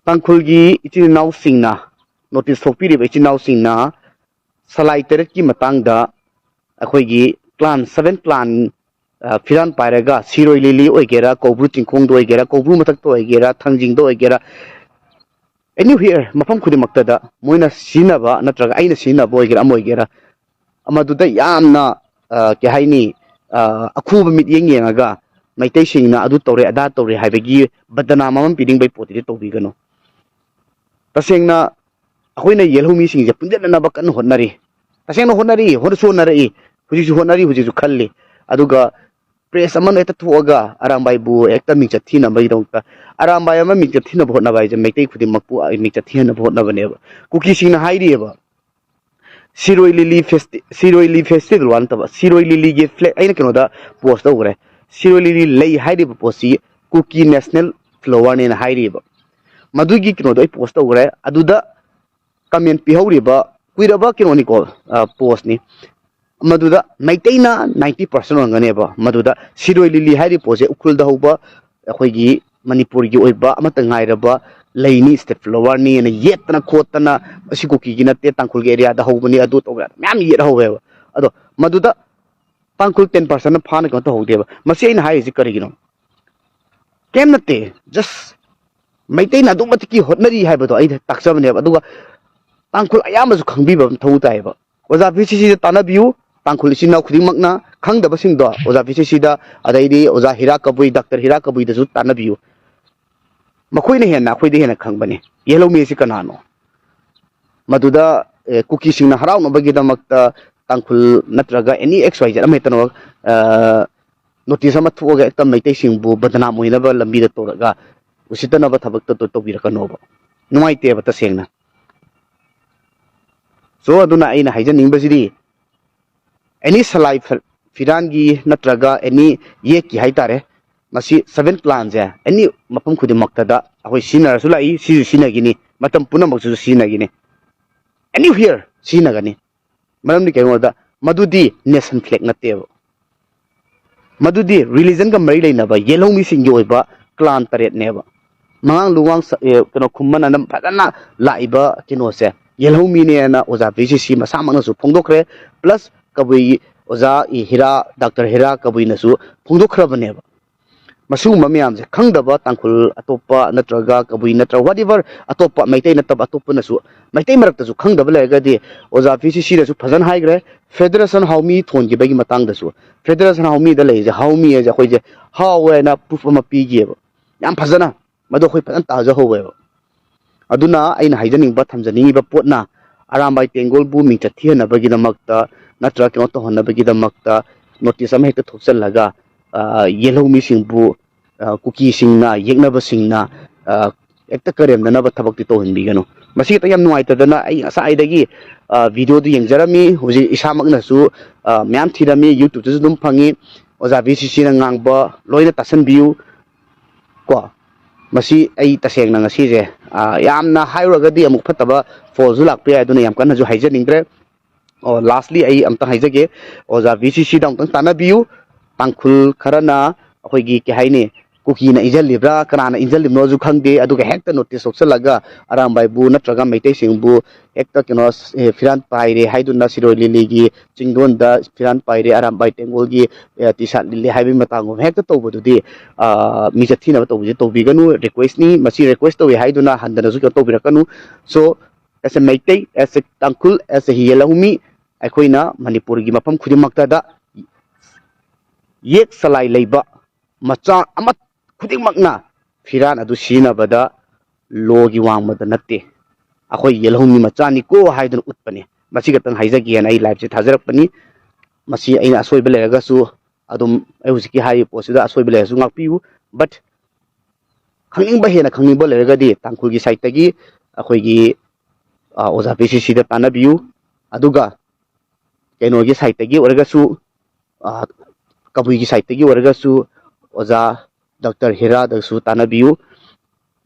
ꯇꯥꯡꯈꯨꯜꯒꯤ ꯏꯆꯤꯜ ꯏꯅꯥꯎꯁꯤꯡꯅ, ꯅꯣꯇꯤꯁ ꯊꯣꯛꯄꯤꯔꯤꯕ ꯏꯆꯤꯜ ꯏꯅꯥꯎꯁꯤꯡꯅ ꯁꯂꯥꯏ ꯇꯔꯦꯠꯀꯤ ꯃꯇꯥꯡꯗ ꯑꯩꯈꯣꯏꯒꯤ clan, seven clan, ꯑ, ꯐꯤꯔꯥꯟ ꯄꯥꯏꯔꯒ ꯁꯤꯔꯣꯏ ꯂꯤꯂꯤ ꯑꯣꯏꯒꯦꯔꯥ, ꯀꯧꯕ꯭ꯔꯨ ꯆꯤꯡꯈꯣꯡꯗ ꯑꯣꯏꯒꯦꯔꯥ, ꯀꯧꯕ꯭ꯔꯨ ꯃꯊꯛꯇ ꯑꯣꯏꯒꯦꯔꯥ, ꯊꯥꯡꯖꯤꯡꯗ ꯑꯣꯏꯒꯦꯔꯥ, anywhere, ꯃꯐꯝ ꯈꯨꯗꯤꯡꯃꯛꯇꯗ ꯃꯣꯏꯅ ꯁꯤꯖꯤꯟꯅꯕ ꯅꯠꯇ꯭ꯔꯒ ꯑꯩꯅ ꯁꯤꯖꯤꯟꯅꯕ ꯑꯣꯏꯒꯦꯔꯥ, ꯑꯃ ꯑꯣꯏꯒꯦꯔꯥ, ꯃꯗꯨꯗ ꯌꯥꯝꯅ, ꯑ, ꯀꯩ ꯍꯥꯏꯅꯤ, ꯑ, ꯑꯈꯨꯕ ꯃꯤꯠꯌꯦꯡ ꯌꯦꯡꯉꯒ ꯃꯩꯇꯩꯁꯤꯡꯅ ꯑꯗꯨ ꯇꯧꯔꯦ, ꯑꯗꯥ ꯇꯧꯔꯦ ꯍꯥꯏꯕꯒꯤ ꯕꯗꯅꯥꯝ ꯑꯃ ꯄꯤꯅꯤꯡꯕꯒꯤ ꯄꯣꯠꯇꯨꯗꯤ ꯇꯧꯕꯤꯒꯅꯨ꯫ ꯇꯁꯦꯡꯅ ꯑꯩꯈꯣꯏꯅ ꯌꯦꯜꯍꯧ ꯃꯤꯁꯤꯡꯁꯦ ꯄꯨꯟꯁꯤꯟꯅꯅꯕ ꯀꯟꯅ ꯍꯣꯠꯅꯔꯤ꯫ ꯇꯁꯦꯡꯅ ꯍꯣꯠꯅꯔꯤ, ꯍꯣꯠꯅꯁꯨ ꯍꯣꯠꯅꯔꯛꯏ, ꯍꯧꯖꯤꯛꯁꯨ ꯍꯣꯠꯅꯔꯤ, ꯍꯧꯖꯤꯛꯁꯨ ꯈꯜꯂꯤ꯫ ꯑꯗꯨꯒ press ꯑꯃꯅ ꯍꯦꯛꯇ ꯊꯣꯛꯑꯒ ꯑꯔꯥꯝꯕꯥꯏꯕꯨ ꯍꯦꯛꯇ ꯃꯤꯡꯆꯠ ꯊꯤꯅꯕꯒꯤꯗꯃꯛꯇ, ꯑꯔꯥꯝꯕꯥꯏ ꯑꯃ ꯃꯤꯡꯆꯠ ꯊꯤꯅꯕ ꯍꯣꯠꯅꯕ ꯍꯥꯏꯁꯦ ꯃꯩꯇꯩ ꯈꯨꯗꯤꯡꯃꯛꯄꯨ ꯃꯤꯡꯆꯠ ꯊꯤꯍꯟꯅꯕ ꯍꯣꯠꯅꯕꯅꯦꯕ꯫ ꯀꯨꯀꯤꯁꯤꯡꯅ ꯍꯥꯏꯔꯤꯑꯕ, ꯁꯤꯔꯣꯏ ꯂꯤꯂꯤ ꯐꯦꯁꯇꯤ-, ꯁꯤꯔꯣꯏ ꯂꯤꯂꯤ ꯐꯦꯁꯇꯤꯚꯦꯜ ꯋꯥ ꯅꯠꯇꯕ, ꯁꯤꯔꯣꯏ ꯂꯤꯂꯤꯒꯤ ꯐ꯭ꯂꯦꯛ ꯑꯩꯅ ꯀꯩꯅꯣꯗ ꯄꯣꯁ ꯇꯧꯈ꯭ꯔꯦ꯫ ꯁꯤꯔꯣꯏ ꯂꯤꯂꯤ ꯂꯩ ꯍꯥꯏꯔꯤꯕ ꯄꯣꯠꯁꯤ ꯀꯨꯀꯤ ꯅꯦꯁꯅꯦꯜ ꯐ꯭ꯂꯥꯋꯔꯅꯦꯅ ꯍꯥꯏꯔꯤꯑꯕ꯫ ꯃꯗꯨꯒꯤ ꯀꯩꯅꯣꯗꯣ ꯑꯩ ꯄꯣꯁ ꯇꯧꯈ꯭ꯔꯦ꯫ ꯑꯗꯨꯗ ꯀꯃꯦꯟ ꯄꯤꯍꯧꯔꯤꯕ, ꯀꯨꯏꯔꯕ ꯀꯩꯅꯣꯅꯤꯀꯣ, ꯑ, ꯄꯣꯁꯅꯤ꯫ ꯃꯗꯨꯗ ꯃꯩꯇꯩꯅ ninety percent ꯑꯣꯏꯔꯝꯒꯅꯦꯕ꯫ ꯃꯗꯨꯗ ꯁꯤꯔꯣꯏ ꯂꯤꯂꯤ ꯍꯥꯏꯔꯤꯕ ꯄꯣꯠꯁꯦ ꯎꯈ꯭ꯔꯨꯜꯗ ꯍꯧꯕ, ꯑꯩꯈꯣꯏꯒꯤ ꯃꯅꯤꯄꯨꯔꯒꯤ ꯑꯣꯏꯕ ꯑꯃꯠꯇ ꯉꯥꯏꯔꯕ ꯂꯩꯅꯤ, ꯁ꯭ꯇꯦꯠ ꯐ꯭ꯂꯥꯋꯔꯅꯤꯅ ꯌꯦꯠꯇꯅ ꯈꯣꯠꯇꯅ, "ꯑꯁꯤ ꯀꯨꯀꯤꯒꯤ ꯅꯠꯇꯦ, ꯇꯥꯡꯈꯨꯜꯒꯤ ꯑꯦꯔꯤꯌꯥꯗ ꯍꯧꯕꯅꯤ", ꯑꯗꯨ ꯇꯧꯕ ꯃꯌꯥꯝ ꯌꯦꯠꯍꯧꯋꯦꯕ꯫ ꯑꯗꯣ ꯃꯗꯨꯗ ꯇꯥꯡꯈꯨꯜ ten percent ꯐꯥꯅ ꯀꯩꯅꯣ ꯇꯧꯍꯧꯗꯦꯕ꯫ ꯃꯁꯤ ꯑꯩꯅ ꯍꯥꯏꯔꯤꯁꯤ ꯀꯔꯤꯒꯤꯅꯣ? ꯀꯩꯝ ꯅꯠꯇꯦ, just ꯃꯩꯇꯩꯅ ꯑꯗꯨꯛ ꯃꯇꯤꯛꯀꯤ ꯍꯣꯠꯅꯔꯤ ꯍꯥꯏꯕꯗꯣ ꯑꯩ ꯇꯥꯛꯆꯕꯅꯦꯕ꯫ ꯑꯗꯨꯒ ꯇꯥꯡꯈꯨꯜ ꯑꯌꯥꯝꯕꯁꯨ ꯈꯪꯕꯤꯕ ꯑꯃ ꯃꯊꯧ ꯇꯥꯏꯌꯦꯕ꯫ ꯑꯣꯖꯥ ꯚꯤ ꯁꯤ ꯁꯤꯗ ꯇꯥꯟꯅꯕꯤꯌꯨ, ꯇꯥꯡꯈꯨꯜ ꯏꯆꯤꯟ ꯏꯅꯥꯎ ꯈꯨꯗꯤꯡꯃꯛꯅ ꯈꯪꯗꯕꯁꯤꯡꯗꯣ ꯑꯣꯖꯥ ꯚꯤ ꯁꯤ ꯁꯤꯗ, ꯑꯗꯩꯗꯤ ꯑꯣꯖꯥ ꯍꯤꯔꯥ ꯀꯕꯨꯏ, ꯗꯥꯛꯇꯔ ꯍꯤꯔꯥ ꯀꯕꯨꯏꯗꯁꯨ ꯇꯥꯟꯅꯕꯤꯌꯨ꯫ ꯃꯈꯣꯏꯅ ꯍꯦꯟꯅ ꯑꯩꯈꯣꯏꯗ ꯍꯦꯟꯅ ꯈꯪꯕꯅꯤ ꯌꯦꯜꯍꯧꯃꯤ ꯑꯁꯤ ꯀꯅꯥꯅꯣ꯫ ꯃꯗꯨꯗ, ꯑꯦ, ꯀꯨꯀꯤꯁꯤꯡꯅ ꯍꯔꯥꯎꯅꯕꯒꯤꯗꯃꯛꯇ ꯇꯥꯡꯈꯨꯜ ꯅꯠꯇ꯭ꯔꯒ any X Y Z ꯑꯃ ꯍꯦꯛꯇꯅꯃꯛ, ꯑ, ꯅꯣꯇꯤꯁ ꯑꯃ ꯊꯣꯛꯑꯒ ꯍꯦꯛꯇ ꯃꯩꯇꯩꯁꯤꯡꯕꯨ ꯕꯗꯅꯥꯝ ꯑꯣꯏꯅꯕ ꯂꯝꯕꯤꯗ ꯇꯧꯔꯒ ꯎꯁꯤꯠꯇꯅꯕ ꯊꯕꯛꯇ ꯇꯧ-, ꯇꯧꯕꯤꯔꯛꯀꯅꯣꯕ꯫ ꯅꯨꯡꯉꯥꯏꯇꯦꯕ ꯇꯁꯦꯡꯅ꯫ So, ꯑꯗꯨꯅ ꯑꯩꯅ ꯍꯥꯏꯖꯅꯤꯡꯕꯁꯤꯗꯤ, any ꯁꯂꯥꯏ ꯐ-, ꯐꯤꯔꯥꯟꯒꯤ ꯅꯠꯇ꯭ꯔꯒ any ꯌꯦꯛꯀꯤ ꯍꯥꯏꯇꯥꯔꯦ, ꯃꯁꯤ ꯁꯚꯦꯟ ꯀ꯭ꯂꯥꯟꯁꯦ ꯑꯦꯅꯤ ꯃꯐꯝ ꯈꯨꯗꯤꯡꯃꯛꯇꯗ ꯑꯩꯈꯣꯏ ꯁꯤꯖꯤꯟꯅꯔꯁꯨ ꯂꯥꯛꯏ, ꯁꯤꯁꯨ ꯁꯤꯖꯤꯟꯅꯈꯤꯅꯤ, ꯃꯇꯝ ꯄꯨꯝꯅꯃꯛꯁꯤꯁꯨ ꯁꯤꯖꯤꯟꯅꯈꯤꯅꯤ, ꯑꯦꯅꯤ ꯍꯤꯌꯔ ꯁꯤꯖꯤꯟꯅꯒꯅꯤ꯫ ꯃꯔꯝꯗꯤ ꯀꯩꯒꯤꯅꯣꯗ ꯃꯗꯨꯗꯤ ꯅꯦꯁꯟ ꯐ꯭ꯂꯦꯛ ꯅꯠꯇꯦꯕ, ꯃꯗꯨꯗꯤ ꯔꯤꯂꯤꯖꯟꯒ ꯃꯔꯤ ꯂꯩꯅꯕ ꯌꯦꯜꯍꯧꯃꯤꯁꯤꯡꯒꯤ ꯑꯣꯏꯕ ꯀ꯭ꯂꯥꯟ ꯇꯔꯦꯠꯅꯦꯕ꯫ ꯃꯉꯥꯡ ꯂꯨꯋꯥꯡ ꯁ- ꯑꯦ, ꯀꯩꯅꯣ, ꯈꯨꯃꯟ ꯑꯅꯝ ꯐꯖꯅ ꯂꯥꯛꯏꯕ ꯀꯩꯅꯣꯁꯦ ꯌꯦꯜꯍꯧꯃꯤꯅꯦꯅ ꯑꯣꯖꯥ ꯚꯤ ꯁꯤ ꯁꯤ ꯃꯁꯥꯃꯛꯅꯁꯨ ꯐꯣꯡꯗꯣꯛꯈ꯭ꯔꯦ, ꯄ꯭ꯂꯁ ꯀꯕꯨꯏ ꯑꯣꯖꯥ ꯍꯤꯔꯥ, ꯗꯥꯛꯇꯔ ꯍꯤꯔꯥ ꯀꯕꯨꯏꯅꯁꯨ ꯐꯣꯡꯗꯣꯛꯈ꯭ꯔꯕꯅꯦꯕ꯫ ꯃꯁꯤꯒꯨꯝꯕ ꯃꯌꯥꯝꯁꯦ ꯈꯪꯗꯕ ꯇꯥꯡꯈꯨꯜ ꯑꯇꯣꯞꯄ ꯅꯠꯇ꯭ꯔꯒ ꯀꯕꯨꯏ ꯅꯠꯇ꯭ꯔꯒ whatever ꯑꯇꯣꯞꯄ ꯃꯩꯇꯩ ꯅꯠꯇꯕ ꯑꯇꯣꯞꯄꯅꯁꯨ, ꯃꯩꯇꯩ ꯃꯔꯛꯇꯁꯨ ꯈꯪꯗꯕ ꯂꯩꯔꯒꯗꯤ ꯑꯣꯖꯥ ꯚꯤ ꯁꯤ ꯁꯤꯅꯁꯨ ꯐꯖꯅ ꯍꯥꯏꯈ꯭ꯔꯦ, ꯐꯦꯗꯔꯦꯁꯟ ꯍꯥꯎꯃꯤ ꯊꯣꯟꯈꯤꯕꯒꯤ ꯃꯇꯥꯡꯗꯁꯨ꯫ ꯐꯦꯗꯔꯦꯁꯟ ꯍꯥꯎꯃꯤꯗ ꯂꯩꯔꯤꯁꯦ ꯍꯥꯎꯃꯤ ꯍꯥꯏꯁꯦ ꯑꯩꯈꯣꯏꯁꯦ ꯍꯥꯎꯋꯦꯅ ꯄ꯭ꯔꯨꯐ ꯑꯃ ꯄꯤꯈꯤꯑꯕ, ꯌꯥꯝ ꯐꯖꯅ꯫ ꯃꯗꯨ ꯑꯩꯈꯣꯏ ꯐꯖꯅ ꯇꯥꯖꯍꯧꯋꯦꯕ꯫ ꯑꯗꯨꯅ ꯑꯩꯅ ꯍꯥꯏꯖꯅꯤꯡꯕ, ꯊꯝꯖꯅꯤꯡꯉꯤꯕ ꯄꯣꯠꯅ, ꯑꯔꯥꯝꯕꯥꯏ ꯇꯦꯡꯒꯣꯜꯕꯨ ꯃꯤꯡꯆꯠ ꯊꯤꯍꯟꯅꯕꯒꯤꯗꯃꯛꯇ ꯅꯠꯇ꯭ꯔꯒ ꯀꯩꯅꯣ ꯇꯧꯍꯟꯅꯕꯒꯤꯗꯃꯛꯇ ꯅꯣꯇꯤꯁ ꯑꯃ ꯍꯦꯛꯇ ꯊꯣꯛꯆꯜꯂꯒ, ꯑ, ꯌꯦꯜꯍꯧꯃꯤꯁꯤꯡꯕꯨ, ꯑ, ꯀꯨꯀꯤꯁꯤꯡꯅ, ꯌꯦꯛꯅꯕꯁꯤꯡꯅ, ꯑ, ꯍꯦꯛꯇ ꯀꯔꯦꯝꯅꯅꯕ ꯊꯕꯛꯇꯤ ꯇꯧꯍꯟꯕꯤꯒꯅꯨ꯫ ꯃꯁꯤ ꯈꯛꯇ ꯌꯥꯝ ꯅꯨꯡꯉꯥꯏꯇꯗꯅ ꯑꯩ ꯉꯁꯥꯏꯗꯒꯤ, ꯑ, ꯚꯤꯗꯤꯑꯣꯗꯨ ꯌꯦꯡꯖꯔꯝꯃꯤ꯫ ꯍꯧꯖꯤꯛ ꯏꯁꯥꯃꯛꯅꯁꯨ, ꯑ, ꯃꯌꯥꯝ ꯊꯤꯔꯝꯃꯤ, YouTube-ꯇꯁꯨ ꯑꯗꯨꯝ ꯐꯪꯉꯤ꯫ ꯑꯣꯖꯥ ꯚꯤ ꯁꯤ ꯁꯤꯅ ꯉꯥꯡꯕ ꯂꯣꯏꯅ ꯇꯥꯁꯟꯕꯤꯌꯨ ꯀꯣ꯫ ꯃꯁꯤ ꯑꯩ ꯇꯁꯦꯡꯅ ꯉꯁꯤꯁꯦ, ꯑ, ꯌꯥꯝꯅ ꯍꯥꯏꯔꯨꯔꯒꯗꯤ ꯑꯃꯨꯛ ꯐꯠꯇꯕ ꯐꯣꯜꯁꯨ ꯂꯥꯛꯄ ꯌꯥꯏ, ꯑꯗꯨꯅ ꯌꯥꯝ ꯀꯟꯅꯁꯨ ꯍꯥꯏꯖꯅꯤꯡꯗ꯭ꯔꯦ꯫ ꯑꯣ, lastly ꯑꯩ ꯑꯝꯇ ꯍꯥꯏꯖꯒꯦ, ꯑꯣꯖꯥ ꯚꯤ ꯁꯤ ꯁꯤꯗ ꯑꯃꯨꯛꯇꯪ ꯇꯥꯟꯅꯕꯤꯌꯨ꯫ ꯇꯥꯡꯈꯨꯜ ꯈꯔꯅ ꯑꯩꯈꯣꯏꯒꯤ ꯀꯩ ꯍꯥꯏꯅꯤ, ꯀꯨꯀꯤꯅ ꯏꯟꯁꯤꯜꯂꯤꯕ꯭ꯔꯥ ꯀꯅꯥꯅ ꯏꯟꯁꯤꯜꯂꯤꯕꯅꯣꯁꯨ ꯈꯪꯗꯦ, ꯑꯗꯨꯒ ꯍꯦꯛꯇ ꯅꯣꯇꯤꯁ ꯊꯣꯛꯆꯜꯂꯒ ꯑꯔꯥꯝꯕꯥꯏꯕꯨ ꯅꯠꯇ꯭ꯔꯒ ꯃꯩꯇꯩꯁꯤꯡꯕꯨ ꯍꯦꯛꯇ ꯀꯩꯅꯣ, ꯑꯦ, ꯐꯤꯔꯥꯟ ꯄꯥꯏꯔꯦ ꯍꯥꯏꯗꯨꯅ ꯁꯤꯔꯣꯏ ꯂꯤꯂꯤꯒꯤ ꯆꯤꯡꯗꯣꯟꯗ ꯐꯤꯔꯥꯟ ꯄꯥꯏꯔꯦ, ꯑꯔꯥꯝꯕꯥꯏ ꯇꯦꯡꯒꯣꯜꯒꯤ, ꯑꯦ, ꯇꯤ ꯁꯥꯔꯠ ꯂꯤꯠꯂꯦ ꯍꯥꯏꯕꯒꯤ ꯃꯇꯥꯡꯒꯨꯝꯕ ꯍꯦꯛꯇ ꯇꯧꯕꯗꯨꯗꯤ, ꯑ, ꯃꯤꯡꯆꯠ ꯊꯤꯅꯕ ꯇꯧꯕꯁꯦ ꯇꯧꯕꯤꯒꯅꯨ, ꯔꯤꯀ꯭ꯋꯦꯁꯅꯤ꯫ ꯃꯁꯤ ꯔꯤꯀ꯭ꯋꯦꯁ ꯇꯧꯏ ꯍꯥꯏꯗꯨꯅ ꯍꯟꯗꯅꯁꯨ ꯀꯩꯅꯣ ꯇꯧꯕꯤꯔꯛꯀꯅꯨ꯫ So, as a Meitei, as a Tangkhul, as a ꯌꯦꯜꯍꯧꯃꯤ, ꯑꯩꯈꯣꯏꯅ ꯃꯅꯤꯄꯨꯔꯒꯤ ꯃꯐꯝ ꯈꯨꯗꯤꯡꯃꯛꯇꯗ ꯌꯦꯛ ꯆꯂꯥꯏ ꯂꯩꯕ ꯃꯆꯥ ꯑꯃ ꯈꯨꯗꯤꯡꯃꯛꯅ ꯐꯤꯔꯥꯟ ꯑꯗꯨ ꯁꯤꯖꯤꯟꯅꯕꯗ ꯂꯣꯒꯤ ꯋꯥꯡꯃꯗ ꯅꯠꯇꯦ, ꯑꯩꯈꯣꯏ ꯌꯦꯜꯍꯧꯃꯤ ꯃꯆꯥꯅꯤꯀꯣ ꯍꯥꯏꯗꯨꯅ ꯎꯠꯄꯅꯤ꯫ ꯃꯁꯤ ꯈꯛꯇꯪ ꯍꯥꯏꯖꯒꯦꯅ ꯑꯩ ꯂꯥꯏꯞꯁꯦ ꯊꯥꯖꯔꯛꯄꯅꯤ꯫ ꯃꯁꯤ ꯑꯩꯅ ꯑꯁꯣꯏꯕ ꯂꯩꯔꯒꯁꯨ ꯑꯗꯨꯝ, ꯑꯩ ꯍꯧꯖꯤꯛꯀꯤ ꯍꯥꯏꯔꯤꯕ ꯄꯣꯠꯁꯤꯗ ꯑꯁꯣꯏꯕ ꯂꯩꯔꯁꯨ ꯉꯥꯛꯄꯤꯌꯨ꯫ But ꯈꯪꯅꯤꯡꯕ, ꯍꯦꯟꯅ ꯈꯪꯅꯤꯡꯕ ꯂꯩꯔꯒꯗꯤ ꯇꯥꯡꯈꯨꯜꯒꯤ ꯁꯥꯏꯠꯇꯒꯤ ꯑꯩꯈꯣꯏꯒꯤ, ꯑ, ꯑꯣꯖꯥ ꯚꯤ ꯁꯤ ꯁꯤꯗ ꯇꯥꯟꯅꯕꯤꯌꯨ꯫ ꯑꯗꯨꯒ ꯀꯩꯅꯣꯒꯤ ꯁꯥꯏꯠꯇꯒꯤ ꯑꯣꯏꯔꯒꯁꯨ, ꯑ, ꯀꯕꯨꯏꯒꯤ ꯁꯥꯏꯠꯇꯒꯤ ꯑꯣꯏꯔꯒꯁꯨ, ꯑꯣꯖꯥ ꯗꯥꯛꯇꯔ ꯍꯤꯔꯥꯗꯁꯨ ꯇꯥꯟꯅꯕꯤꯌꯨ꯫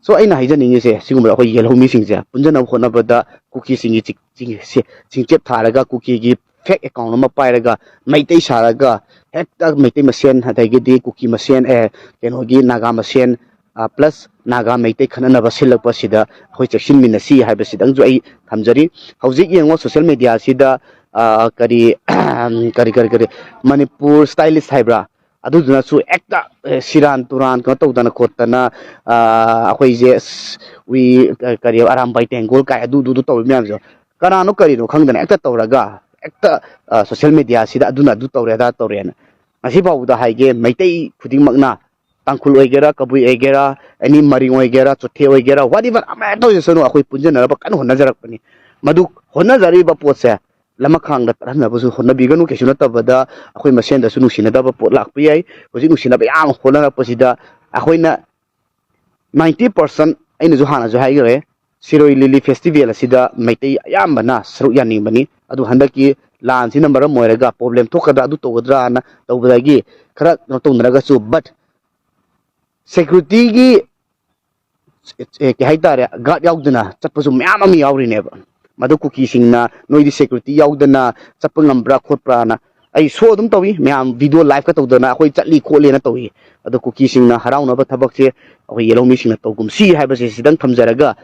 ꯁꯣ, ꯑꯩꯅ ꯍꯥꯏꯖꯅꯤꯡꯉꯤꯁꯦ, ꯁꯤꯒꯨꯝꯕ ꯑꯩꯈꯣꯏ ꯌꯦꯜꯍꯧꯃꯤꯁꯤꯡꯁꯦ ꯄꯨꯟꯖꯅꯕ ꯍꯣꯠꯅꯕꯗ ꯀꯨꯀꯤꯁꯤꯡꯒꯤ ꯆꯤꯡ-, ꯆꯤꯡ-, ꯁꯤ-, ꯆꯤꯡꯆꯦꯞ ꯊꯥꯔꯒ ꯀꯨꯀꯤꯒꯤ ꯐꯦꯛ ꯑꯦꯀꯥꯎꯟ ꯑꯃ ꯄꯥꯏꯔꯒ ꯃꯩꯇꯩ ꯁꯥꯔꯒ ꯍꯦꯛꯇ ꯃꯩꯇꯩ ꯃꯁꯦꯟ, ꯑꯗꯒꯤꯗꯤ ꯀꯨꯀꯤ ꯃꯁꯦꯟ, ꯑꯦ, ꯀꯩꯅꯣꯒꯤ ꯅꯥꯒꯥ ꯃꯁꯦꯟ, ꯑ, ꯄ꯭ꯂꯁ ꯅꯥꯒꯥ ꯃꯩꯇꯩ ꯈꯠꯅꯅꯕ ꯁꯤꯜꯂꯛꯄꯁꯤꯗ ꯑꯩꯈꯣꯏ ꯆꯦꯛꯁꯤꯟꯃꯤꯟꯅꯁꯤ ꯍꯥꯏꯕꯁꯤꯗꯪꯁꯨ ꯑꯩ ꯊꯝꯖꯔꯤ꯫ ꯍꯧꯖꯤꯛ ꯌꯦꯡꯉꯣ, ꯁꯣꯁꯦꯜ ꯃꯦꯗꯤꯌꯥꯁꯤꯗ, ꯑ, ꯀꯔꯤ, ꯀꯔꯤ, ꯀꯔꯤ, ꯀꯔꯤ, ꯃꯅꯤꯄꯨꯔ ꯁ꯭ꯇꯥꯏꯂꯤꯁ ꯍꯥꯏꯕ꯭ꯔꯥ? ꯑꯗꯨꯗꯨꯅꯁꯨ ꯍꯦꯛꯇ, ꯑꯦ, ꯁꯤꯔꯥꯟ ꯇꯨꯔꯥꯟ ꯀꯩꯅꯣ ꯇꯧꯗꯅ ꯈꯣꯠꯇꯅ, ꯑ, ꯑꯩꯈꯣꯏꯁꯦ, ꯑꯁ, ꯋꯤ, ꯀꯔꯤ, ꯑꯔꯥꯝꯕꯥꯏ ꯇꯦꯡꯒꯣꯜ ꯀꯥꯏ ꯑꯗꯨꯗꯨꯗꯨ ꯇꯧꯔꯤ ꯃꯌꯥꯝꯁꯦ꯫ ꯀꯅꯥꯅꯣ ꯀꯔꯤꯅꯣ ꯈꯪꯗꯅ ꯍꯦꯛꯇ ꯇꯧꯔꯒ, ꯍꯦꯛꯇ, ꯑ, ꯁꯣꯁꯦꯜ ꯃꯦꯗꯤꯌꯥꯁꯤꯗ ꯑꯗꯨꯅ ꯑꯗꯨ ꯇꯧꯔꯦ, ꯑꯗꯥ ꯇꯧꯔꯦꯅ꯫ ꯉꯁꯤ ꯐꯥꯎꯕꯗ ꯍꯥꯏꯒꯦ, ꯃꯩꯇꯩ ꯈꯨꯗꯤꯡꯃꯛꯅ, ꯇꯥꯡꯈꯨꯜ ꯑꯣꯏꯒꯦꯔꯥ, ꯀꯕꯨꯏ ꯑꯣꯏꯒꯦꯔꯥ, ꯑꯦꯅꯤ ꯃꯔꯤꯡ ꯑꯣꯏꯒꯦꯔꯥ, ꯆꯣꯊꯦ ꯑꯣꯏꯒꯦꯔꯥ, ꯋꯥꯠ ꯏꯚꯟ, ꯑꯃ ꯍꯦꯛꯇ ꯑꯣꯏꯖꯁꯅꯨ, ꯑꯩꯈꯣꯏ ꯄꯨꯟꯖꯟꯅꯅꯕ ꯀꯟꯅ ꯍꯣꯠꯅꯖꯔꯛꯄꯅꯤ꯫ ꯃꯗꯨ ꯍꯣꯠꯅꯖꯔꯤꯕ ꯄꯣꯠꯁꯦ ꯂꯃꯈꯥꯡꯗ ꯇꯠꯍꯟꯅꯕꯁꯨ ꯍꯣꯠꯅꯕꯤꯒꯅꯨ꯫ ꯀꯩꯁꯨ ꯅꯠꯇꯕꯗ ꯑꯩꯈꯣꯏ ꯃꯁꯦꯟꯗꯁꯨ ꯅꯨꯡꯁꯤꯅꯗꯕ ꯄꯣꯠ ꯂꯥꯛꯄ ꯌꯥꯏ꯫ ꯍꯧꯖꯤꯛ ꯅꯨꯡꯁꯤꯅꯕ ꯌꯥꯝ ꯍꯣꯠꯅꯔꯛꯄꯁꯤꯗ ꯑꯩꯈꯣꯏꯅ ninety percent, ꯑꯩꯅꯁꯨ ꯍꯥꯟꯅꯁꯨ ꯍꯥꯏꯈ꯭ꯔꯦ, ꯁꯤꯔꯣꯏ ꯂꯤꯂꯤ ꯐꯦꯁꯇꯤꯚꯦꯜ ꯑꯁꯤꯗ ꯃꯩꯇꯩ ꯑꯌꯥꯝꯕꯅ ꯁꯔꯨꯛ ꯌꯥꯅꯤꯡꯕꯅꯤ꯫ ꯑꯗꯨ ꯍꯟꯗꯛꯀꯤ ꯂꯥꯟꯁꯤꯅ ꯃꯔꯝ ꯑꯣꯏꯔꯒ ꯄ꯭ꯔꯣꯕ꯭ꯂꯦꯝ ꯊꯣꯛꯀꯗ꯭ꯔꯥ, ꯑꯗꯨ ꯇꯧꯒꯗ꯭ꯔꯥꯅ ꯇꯧꯕꯗꯒꯤ ꯈꯔ ꯀꯩꯅꯣ ꯇꯧꯅꯔꯒꯁꯨ, ꯕꯠ ꯁꯦꯀ꯭ꯌꯨꯔꯤꯇꯤꯒꯤ, ꯑꯦ, ꯀꯩ ꯍꯥꯏꯇꯥꯔꯦ, ꯒꯥꯔꯗ ꯌꯥꯎꯗꯅ ꯆꯠꯄꯁꯨ ꯃꯌꯥꯝ ꯑꯃ ꯌꯥꯎꯔꯤꯅꯦꯕ꯫ ꯃꯗꯨ ꯀꯨꯀꯤꯁꯤꯡꯅ ꯅꯣꯏꯗꯤ ꯁꯦꯀ꯭ꯌꯨꯔꯤꯇꯤ ꯌꯥꯎꯗꯅ ꯆꯠꯄ ꯉꯝꯕ꯭ꯔꯥ ꯈꯣꯠꯄ꯭ꯔꯥꯅ, ꯑꯩ ꯁꯣ ꯑꯗꯨꯝ ꯇꯧꯏ, ꯃꯌꯥꯝ ꯚꯤꯗꯤꯑꯣ ꯂꯥꯏꯚꯀ ꯇꯧꯗꯅ ꯑꯩꯈꯣꯏ ꯆꯠꯂꯤ ꯈꯣꯠꯂꯤꯅ ꯇꯧꯏ꯫ ꯑꯗꯣ ꯀꯨꯀꯤꯁꯤꯡꯅ ꯍꯔꯥꯎꯅꯕ ꯊꯕꯛꯁꯦ ꯑꯩꯈꯣꯏ ꯌꯦꯜꯍꯧꯃꯤꯁꯤꯡꯅ ꯇꯧꯒꯨꯝꯁꯤ ꯍꯥꯏꯕꯁꯦ ꯁꯤꯗꯪ ꯊꯝꯖꯔꯒ,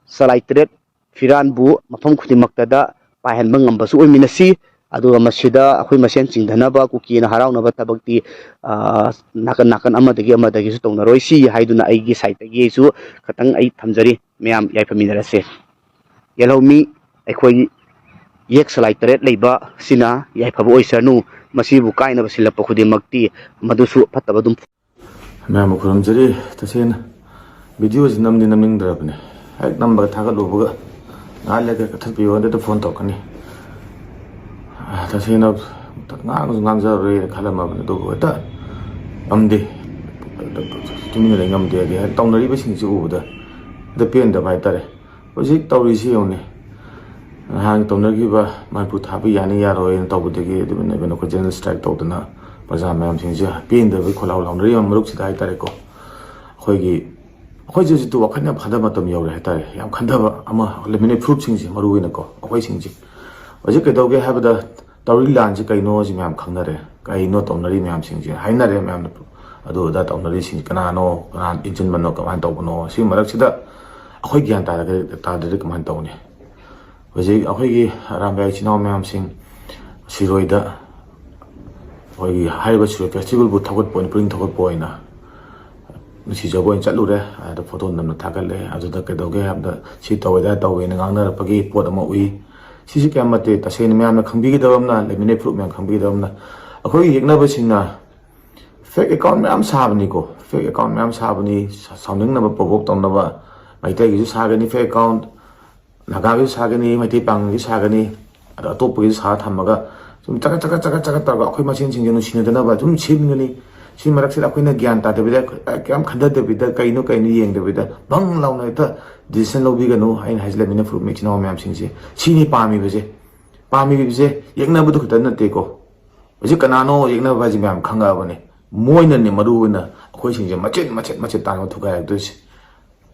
ꯆꯂꯥꯏ ꯇꯔꯦꯠ ꯐꯤꯔꯥꯟꯕꯨ ꯃꯐꯝ ꯈꯨꯗꯤꯡꯃꯛꯇꯗ ꯄꯥꯏꯍꯟꯕ ꯉꯝꯕꯁꯨ ꯑꯣꯏꯃꯤꯟꯅꯁꯤ꯫ ꯑꯗꯨꯒ ꯃꯁꯤꯗ ꯑꯩꯈꯣꯏ ꯃꯁꯦꯟ ꯆꯤꯡꯊꯅꯕ, ꯀꯨꯀꯤꯅ ꯍꯔꯥꯎꯅꯕ ꯊꯕꯛꯇꯤ, ꯑ, ꯅꯥꯀꯟ ꯅꯥꯀꯟ ꯑꯃꯗꯒꯤ ꯑꯃꯗꯒꯤꯁꯨ ꯇꯧꯅꯔꯣꯏꯁꯤ ꯍꯥꯏꯗꯨꯅ ꯑꯩꯒꯤ ꯁꯥꯏꯠꯇꯒꯤꯁꯨ ꯈꯇꯪ ꯑꯩ ꯊꯝꯖꯔꯤ꯫ ꯃꯌꯥꯝ ꯌꯥꯏꯐꯃꯤꯟꯅꯔꯁꯦ꯫ ꯌꯦꯜꯍꯧꯃꯤ ꯑꯩꯈꯣꯏ ꯌꯦꯛ ꯁꯂꯥꯏ ꯇꯔꯦꯠ ꯂꯩꯕ ꯁꯤꯅ ꯌꯥꯏꯐꯕ ꯑꯣꯏꯁꯅꯨ꯫ ꯃꯁꯤꯕꯨ ꯀꯥꯏꯅꯕ ꯁꯤꯜꯂꯛꯄ ꯈꯨꯗꯤꯡꯃꯛꯇꯤ ꯃꯗꯨꯁꯨ ꯐꯠꯇꯕ ꯑꯗꯨꯝ ꯃꯌꯥꯝꯕꯨ ꯈꯨꯔꯨꯝꯖꯔꯤ꯫ ꯇꯁꯦꯡꯅ ꯚꯤꯗꯤꯑꯣꯁꯤ ꯅꯝꯗꯤ ꯅꯝꯅꯤꯡꯗ꯭ꯔꯕꯅꯦ꯫ ꯍꯦꯛ ꯅꯝꯕꯒ ꯊꯥꯒꯠꯂꯨꯕꯒ ꯉꯥꯏꯍꯥꯛ ꯂꯩꯔꯒ ꯀꯛꯊꯠꯄꯤꯌꯣ, ꯍꯟꯗꯛꯇ ꯐꯣꯟ ꯇꯧꯔꯛꯀꯅꯤ꯫ ꯑ, ꯇꯁꯦꯡꯅ ꯉꯥꯡꯁꯨ ꯉꯥꯡꯖꯔꯔꯣꯏꯅ ꯈꯜꯂꯝꯃꯕꯅꯦ, ꯑꯗꯨꯕꯨ ꯍꯦꯛꯇ ꯉꯝꯗꯦ꯫ ꯇꯨꯃꯤꯟꯅ ꯂꯩ ꯉꯝꯗꯦ꯫ ꯍꯥꯏꯗꯤ ꯍꯦꯛ ꯇꯧꯅꯔꯤꯕꯁꯤꯡꯁꯤ ꯎꯕꯗ ꯍꯦꯛꯇ ꯄꯦꯟꯗꯕ ꯍꯥꯏꯇꯥꯔꯦ꯫ ꯍꯧꯖꯤꯛ ꯇꯧꯔꯤꯁꯤ ꯌꯦꯡꯉꯨꯅꯦ꯫ ꯅꯍꯥꯟ ꯇꯧꯅꯈꯤꯕ ꯃꯅꯤꯄꯨꯔ ꯊꯥꯕ ꯌꯥꯅꯤ ꯌꯥꯔꯣꯏꯅ ꯇꯧꯕꯗꯒꯤ ꯑꯗꯨꯃꯥꯏꯅ ꯑꯩꯈꯣꯏ ꯖꯦꯅꯔꯦꯜ ꯁ꯭ꯇ꯭ꯔꯥꯏꯛ ꯇꯧꯗꯅ ꯄ꯭ꯔꯖꯥ ꯃꯌꯥꯝꯁꯤꯡꯁꯦ ꯄꯦꯟꯗꯕꯒꯤ ꯈꯣꯜꯂꯥꯎ ꯂꯥꯎꯅꯔꯤꯕ ꯃꯔꯛꯁꯤꯗ ꯍꯥꯏꯇꯥꯔꯦꯀꯣ, ꯑꯩꯈꯣꯏꯒꯤ, ꯑꯩꯈꯣꯏꯁꯦ ꯍꯧꯖꯤꯛꯇꯤ ꯋꯥꯈꯜ ꯌꯥꯝ ꯐꯥꯊꯕ ꯃꯇꯝ ꯌꯧꯔꯦ ꯍꯥꯏꯇꯥꯔꯦ꯫ ꯌꯥꯝ ꯈꯟꯊꯕ ꯑꯃ, ꯂꯩꯃꯤꯟꯅ ꯐꯨꯔꯨꯞꯁꯤꯡꯁꯦ, ꯃꯔꯨ ꯑꯣꯏꯅꯀꯣ ꯑꯩꯈꯣꯏꯁꯤꯡꯁꯦ ꯍꯧꯖꯤꯛ ꯀꯩꯗꯧꯒꯦ ꯍꯥꯏꯕꯗ, ꯇꯧꯔꯤ ꯂꯥꯟꯁꯦ ꯀꯩꯅꯣ ꯁꯤ ꯃꯌꯥꯝ ꯈꯪꯅꯔꯦ꯫ ꯀꯩꯅꯣ ꯇꯧꯅꯔꯤ ꯃꯌꯥꯝꯁꯤꯡꯁꯦ ꯍꯥꯏꯅꯔꯦ ꯃꯌꯥꯝꯅ, ꯑꯗꯨ ꯑꯗꯥ ꯇꯧꯅꯔꯤꯁꯤꯡ ꯀꯅꯥꯅꯣ, ꯀꯅꯥ ꯏꯟꯁꯤꯟꯕꯅꯣ, ꯀꯃꯥꯏꯅ ꯇꯧꯕꯅꯣ, ꯁꯤ ꯃꯔꯛꯁꯤꯗ ꯑꯩꯈꯣꯏ ꯒ꯭ꯌꯥꯟ ꯇꯥꯗ꯭ꯔꯗꯤ, ꯇꯥꯗ꯭ꯔꯗꯤ ꯀꯃꯥꯏꯅ ꯇꯧꯅꯤ? ꯍꯧꯖꯤꯛ ꯑꯩꯈꯣꯏꯒꯤ ꯑꯔꯥꯝꯕꯥꯏ ꯏꯆꯤꯟ ꯏꯅꯥꯎ ꯃꯌꯥꯝꯁꯤꯡ ꯁꯤꯔꯣꯏꯗ ꯑꯩꯈꯣꯏꯒꯤ ꯍꯥꯏꯔꯤꯕ ꯁꯤꯔꯣꯏ ꯐꯦꯁꯇꯤꯚꯦꯜꯕꯨ ꯊꯧꯒꯠꯄ ꯑꯣꯏꯅ, ꯄꯨꯛꯅꯤꯡ ꯊꯧꯒꯠꯄ ꯑꯣꯏꯅ ꯅꯨꯡꯁꯤꯖꯕ ꯑꯣꯏꯅ ꯆꯠꯂꯨꯔꯦ꯫ ꯑꯗ ꯐꯣꯇꯣ ꯅꯝꯅ ꯊꯥꯒꯠꯂꯦ꯫ ꯑꯗꯨꯗ ꯀꯩꯗꯧꯒꯦ ꯍꯥꯏꯕꯗ, ꯁꯤ ꯇꯧꯋꯦꯗ ꯇꯧꯋꯦꯅ ꯉꯥꯡꯅꯔꯛꯄꯒꯤ ꯄꯣꯠ ꯑꯃ ꯎꯏ꯫ ꯁꯤꯁꯤ ꯀꯌꯥꯝ ꯃꯇꯤꯛ ꯇꯁꯦꯡꯅ ꯃꯌꯥꯝꯅ ꯈꯪꯕꯤꯒꯗꯕ ꯑꯃꯅ, ꯂꯩꯃꯤꯟꯅ ꯐꯨꯔꯨꯞ ꯃꯌꯥꯝ ꯈꯪꯕꯤꯒꯗꯕ ꯑꯃꯅ, ꯑꯩꯈꯣꯏꯒꯤ ꯌꯦꯛꯅꯕꯁꯤꯡꯅ ꯐꯦꯛ ꯑꯦꯀꯥꯎꯟ ꯃꯌꯥꯝ ꯁꯥꯕꯅꯤꯀꯣ꯫ ꯐꯦꯛ ꯑꯦꯀꯥꯎꯟ ꯃꯌꯥꯝ ꯁꯥꯕꯅꯤ꯫ ꯁ-, ꯁꯥꯎꯅꯤꯡꯅꯕ, ꯄ꯭ꯔꯣꯚꯣꯛ ꯇꯧꯅꯕ ꯃꯩꯇꯩꯒꯤꯁꯨ ꯁꯥꯒꯅꯤ ꯐꯦꯛ ꯑꯦꯀꯥꯎꯟ, ꯅꯥꯒꯥꯒꯤꯁꯨ ꯁꯥꯒꯅꯤ, ꯃꯩꯇꯩ ꯄꯥꯉꯜꯒꯤꯁꯨ ꯁꯥꯒꯅꯤ꯫ ꯑꯗꯣ ꯑꯇꯣꯞꯄꯒꯤꯁꯨ ꯁꯥꯔ ꯊꯝꯃꯒ ꯁꯨꯝ ꯆꯒꯠ ꯆꯒꯠ ꯆꯒꯠ ꯆꯒꯠ ꯇꯧꯔꯒ ꯑꯩꯈꯣꯏ ꯃꯁꯦꯟꯁꯤꯡꯁꯦ ꯅꯨꯡꯁꯤꯅꯗꯅꯕ ꯁꯨꯝ ꯁꯦꯝꯒꯅꯤ꯫ ꯁꯤ ꯃꯔꯛꯁꯤꯗ ꯑꯩꯈꯣꯏꯅ ꯒ꯭ꯌꯥꯟ ꯇꯥꯗꯕꯤꯗ, ꯀꯌꯥꯝ ꯈꯟꯊꯗꯕꯤꯗ, ꯀꯩꯅꯣ ꯀꯩꯅꯣ ꯌꯦꯡꯗꯕꯤꯗ ꯕꯪ ꯂꯥꯎꯅ ꯍꯦꯛꯇ ꯗꯤꯁꯤꯖꯟ ꯂꯧꯕꯤꯒꯅꯨ꯫ ꯑꯩꯅ ꯍꯥꯏꯁꯤ ꯂꯩꯃꯤꯟꯅ ꯐꯨꯔꯨꯞ ꯏꯆꯤꯟ ꯏꯅꯥꯎ ꯃꯌꯥꯝꯁꯤꯡꯁꯦ ꯁꯤꯅꯤ ꯄꯥꯝꯃꯤꯕꯁꯦ꯫ ꯄꯥꯝꯃꯤꯕꯁꯦ ꯌꯦꯛꯅꯕꯗꯨ ꯈꯛꯇ ꯅꯠꯇꯦꯀꯣ꯫ ꯍꯧꯖꯤꯛ ꯀꯅꯥꯅꯣ ꯌꯦꯛꯅꯕ ꯍꯥꯏꯁꯦ ꯃꯌꯥꯝ ꯈꯪꯉꯛꯑꯕꯅꯦ꯫ ꯃꯣꯏꯅꯅꯦ ꯃꯔꯨ ꯑꯣꯏꯅ ꯑꯩꯈꯣꯏꯁꯤꯡꯁꯦ ꯃꯆꯦꯠ ꯃꯆꯦꯠ ꯃꯆꯦꯠ ꯇꯥꯅ ꯊꯨꯒꯥꯏꯔꯛꯇꯣꯏꯁꯦ꯫